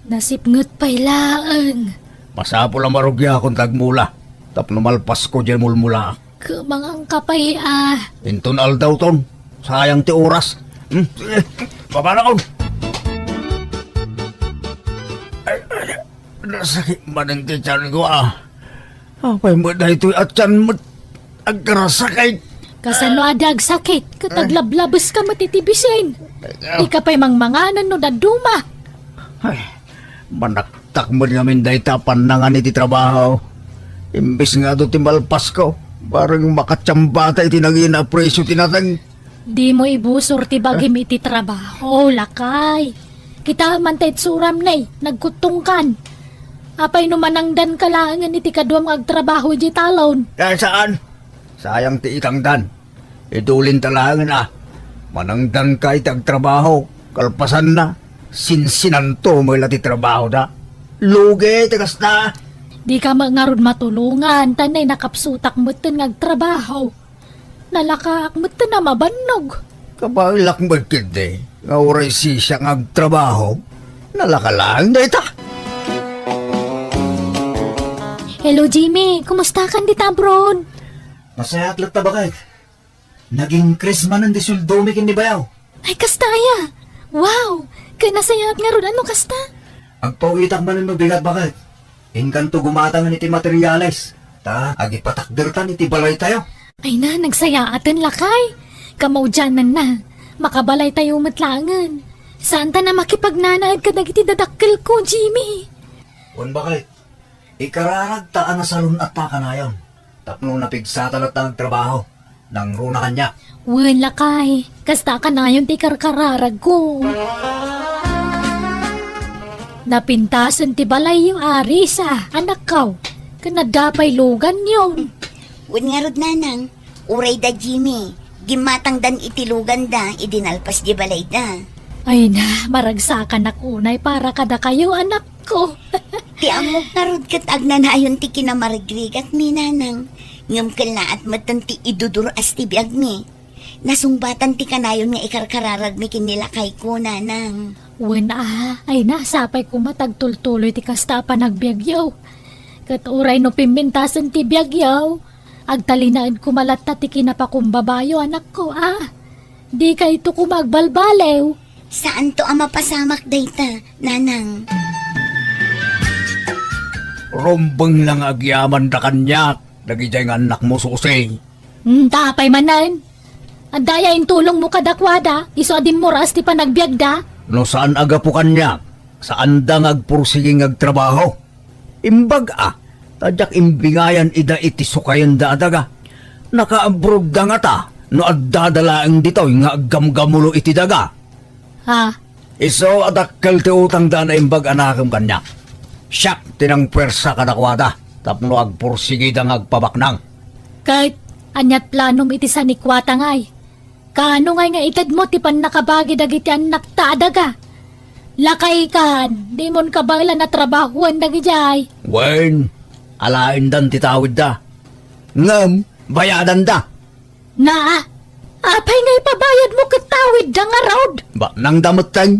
Nasipnget pay laeng. Masapul a marugiakon ta agmula. Tapno malpasko diay mulmulaak. Kumangangka pay a. Inton aldawton. Sayang ti oras. Hmm, sige. Papanakon. Ay, ay, nasakit manen ti tiyanko a. Apay met daytoy a tiyan met agkarasakit? Kasano a di agsakit? Ket aglablabes ka met iti bisin. Ay, ah. Di ka pay mangmanganen no dadduma. Ay, manaktak met ngamin dayta a pannangan iti trabaho. Imbes nga adu ti malpasko, bareng makatiambata iti nangina a presio ti nateng. Dimo ibusor ti bagim iti trabaho, lakay. Kita man ta itsuram ne, nagkuttongkan. Apay no manangdan ka laengen iti kaduam nga agtrabaho idiay talon? Eh, saan? Sayang ti itangdan. Iti ulinta laengen a, manangdan ka iti agtrabaho, kalpasanna, sinsinanto met la ti trabahoda. Lugi ti kasta. Di ka met ngarud matulongan, ta nay nakapsutak metten nga agtrabaho. Nalakaak metten a mabannog. Kabaelak met ketdi nga uray sisiak nga agtrabaho, nalaka laeng dayta. Hello, Jimmy. Kumusta kan dita abroad? Nasayaat latta, baket. Nag-increase manen ti sueldomi ken ni bayaw. Ay, kasta aya? Wow! Ket nasayaat ngarud a no kasta? Agpawitak manen no bigat, baket. Inkanto gumatangen iti materiales, ta agipatakdertan iti balaytayo. Ay na, nagsayaaten, lakay. Kamaudiananna, makabalaytayo met laengen. Saantan a makipagnanaed kadagiti dadakkelko, Jimmy. Wen, baket. Ikararagta a nasalun-atta kanayon tapno napigsata latta nga agtrabaho. Nangruna kaniak. Wen, lakay, kasta kanayon ti ikarkararagko. Napintasen ti balayyo, Arisa, anakko, ken adda pay luganyo. Wen ngarud, nanang, uray da Jimmy, gimmatangdan iti luganda idi nalpas di balayda. Ay na, maragsakanak unay para kadakayo, anakko. Ti ammok ngarud ket agnanayon ti kinamarigrigatmi, nanang. Ngem kellaat metten ti idudur-as ti biagmi. Nasungbatan ti kanayon nga ikarkararagmi ken ni lakayko, nanang. Wen a, ay na, sapay koma ta agtultuloy ti kasta a panagbiagyo. Ket uray no pimmentasen ti biagyo, agtalinaed koma latta ti kinapakumbabayo, anakko a. Dikayto koma agbalbaliw. Saanto a mapasamak dayta, nanang. Rumbeng la nga agyamanda kaniak, dagidiay nga annakmo, Susi. Hmm, ta apay manen? Adda aya intulongmo kadakuada, isu a dimmuras ti panagbiagda? No saan a gapu kaniak, saanda nga agpursigi nga agtrabaho. Imbag a, ta diak imbingayan ida iti sukayenda a daga. Nakaabroadda ngata no addada laeng ditoy nga aggamgamulo iti daga. Ha? Isu a dakkel ti utangda a naimbag a nakem kaniak. Siak ti nangpuersa kadakuada tapno agpursigida nga agpabaknang. Ket aniat planom iti sanikuatangay? Kaano ngay nga itedmo ti pannakabagi dagiti annakta a daga? Lakaykan, dimon kabaelan a trabahoen dagidiay. Wen, alaendan ti tawidda. Ngem, bayadanda. Na, apay nga ipabayadmo ket tawidda ngarud? Baknangda metten.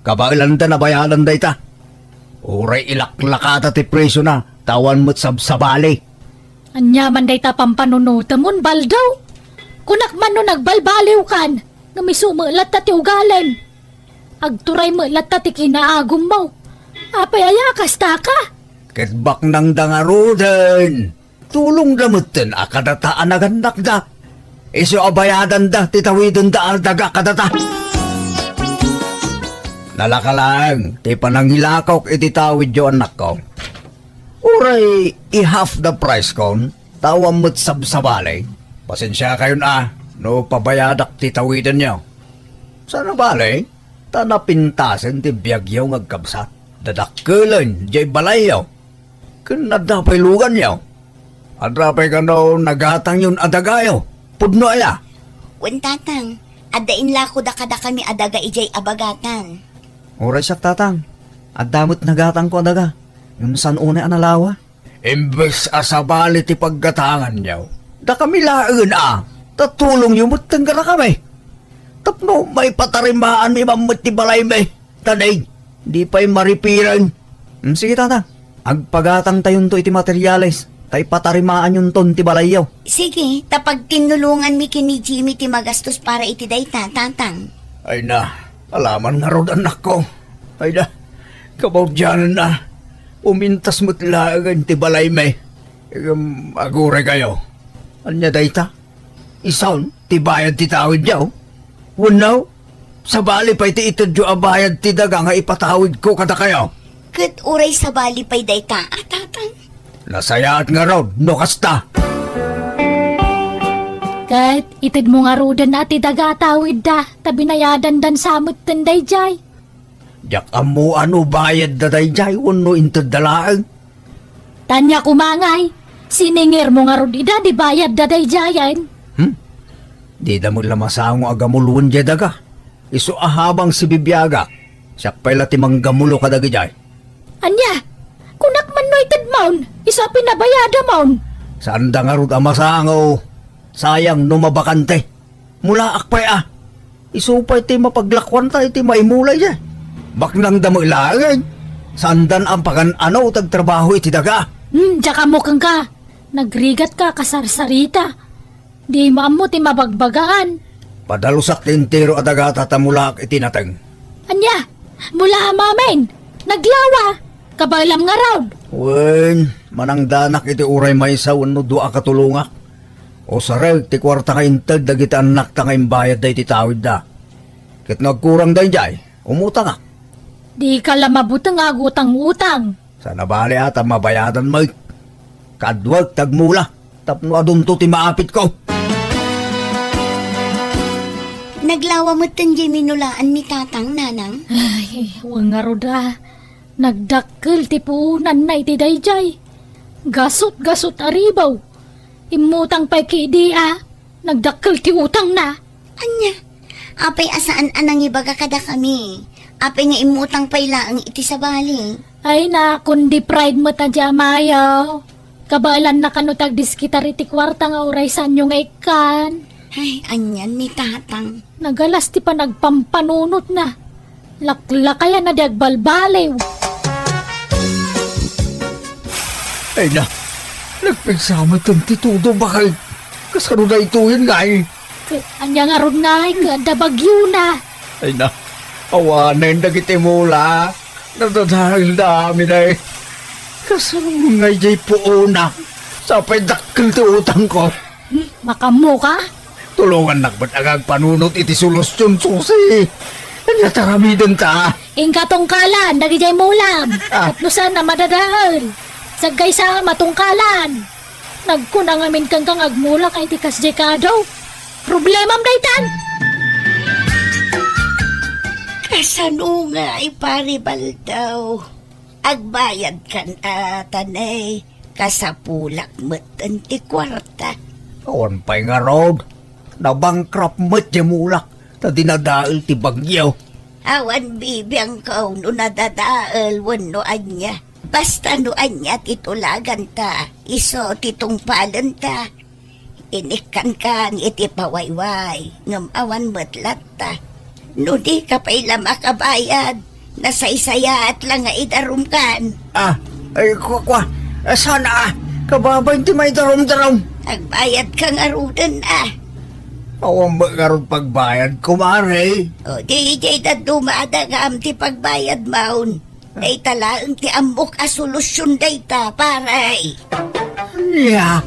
Kabaelanda a bayadan dayta. Uray ilaklakada ti presiona, ta awan met sabsabali. Ania man dayta pampanunotemon, Baldaw? Kunak man no nagbalbaliwkan, ngem isu met latta ti ugalem. Agturay met latta ti kinaagummo. Apay aya a kastaka? Ket baknangda ngaruden. Tulongda metten a kadata a nagannakda. Isu a bayadanda ti tawidenda a daga kadata. Nalaka laeng ti panangilakok iti tawidyo, annakko. Uray i-half the price kon, ta awan met sabsabali. Pasensiakayon a no pabayadak ti tawidenyo. Saan a bale, ta napintasen ti biagyo nga agkabsat. Dadakkelen diay balayyo. Ken adda pay luganyo. Adda pay kano nagatangyon a dagayo. Pudno aya? Wen, Tatang, adda inlakoda kadakami a daga idiay abagatan. Uray siak, Tatang. Adda met nagatangko a daga. Ngem saan unay a nalawa. Imbes a sabali ti paggatanganyo, dakami laengen a, ta tulongyo metten kadakami. Tapno maipatarimaanmi man met ti balaymi, ta di, di pay maripireng. Hmm, sige, Tata. Agpagatangtayonto iti materiales, ta ipatarimaanyonton ti balayyo. Sige, ta pagtinnulonganmi ken ni Jimmy ti magastos para iti dayta, Tatang. Ay na, alaman ngarud, annakko. Ay na, kabaudianenna. Umintas met laengen ti balaymi. Ngem aguray kayo. Ania dayta? Isun ti bayad ti tawidyo? Wenno, sabali pay ti itedyo a bayad ti daga nga ipatawidko kadakayo? Ket uray sabali pay dayta a, Tatang? Nasayaat ngarud no kasta. Ket itedmo ngaruden a ti daga a tawidda, ta binayadandan sa metten daydiay. Diak ammo a no bayadda daydiay wenno intedda laeng. Ania koma ngay, siningirmo ngarud ida ti bayadda daydiayen? Hmm? Dida met la masango a gamuloen diay daga. Isu a habang sibibiagak, siak pay la ti manggamulo kadagidiay. Ania? Kunak man no itedmon, isu a pinabayadamon. Saanda ngarud a masango. Sayang no mabakante. Mulaak pay a. Isu pay ti mapaglakuanta iti maimula idiay. Baknangda met laeng. Saandan a pagan-ano ti agtrabaho iti daga. Hmm, diak ammo kenka. Nagrigatka a kasarsarita. Dimo ammo ti mabagbagaan. Padalusak ti entero a dagata ta mulaak iti nateng. Ania? Mula a mamin? Naglawa? Kabaelam ngarud? Wen, manangdanak iti uray maysa wenno dua a katulongak. Usarek ti kuarta nga inted dagiti annakta nga imbayadda iti tawidda. Ket no agkurang daydiay, umutangak. Dika la mabuteng a agutang-utang. Saan a bale a ta mabayadan met. Kaduak ti agmula tapno adunto ti maapitko. Naglawa metten diay minulaan ni Tatang, Nanang. Ay, wen ngarud a. Nagdakkel ti puonanna iti daydiay. Gasut-gasut a ribaw. Immutang pay ketdi a nagdakkel ti utangna. Ania? Apay a saan a nangibaga kadakami? Apay nga immutang pay laeng iti sabali? Ay, nakundi pride met a di amayo. Kabaelanna kano ti agdiskitar iti kuarta nga uray saanyo nga ikkan. Ay, anian ni Tatang. Nagalas ti panagpampanunotna. Laklakayan a di agbalbaliw. Ay na, nagpigsa met ti todo, baket. Kasano daytoyen ngay? Ket ania ngarud ngay ket adda bagyona? Ay na, awanen dagiti mula. Nadadaelda amin ay. Kasano ngay jay puona? Sapay dakkel ti utangko. Hmm, makammo ka? Tulongannak met nga agpanunot iti solusyon, Susi. Ania ti aramidenta? Inka tungkalan dagijay mulam. Ah. Tapno saan a madadael. Saggaysa, matungkalan. Nagkuna ngamin kenka nga agmulak iti kasjay kado. Problemam daytan. Kasano ngay, Pari Baldaw? Agbayadkan a tanay, kasapulak metten ti kuarta. Awan pay ngarud. Nabankrupt met ti mulak ta dinadael ti bagyo. Awan bibiangko no nadadael wenno ania. Basta no ania ti tulaganta, isu ti tungpalenta. Inikkankan iti pawayway, ngem awan met latta. No dika pay la makabayad, nasaysayaat la nga idarumkan. Ah, ay, kua, kua. Ah, sana, ah. Kababain ti maidarumdarum. Agbayadka ngaruden, ah. Awan met ngarud pagbayad, kumare. O, di, di, dadduma adagam ti pagbayad maun. Dayta laeng ti ammok a solusyon dayta, pare. Nia?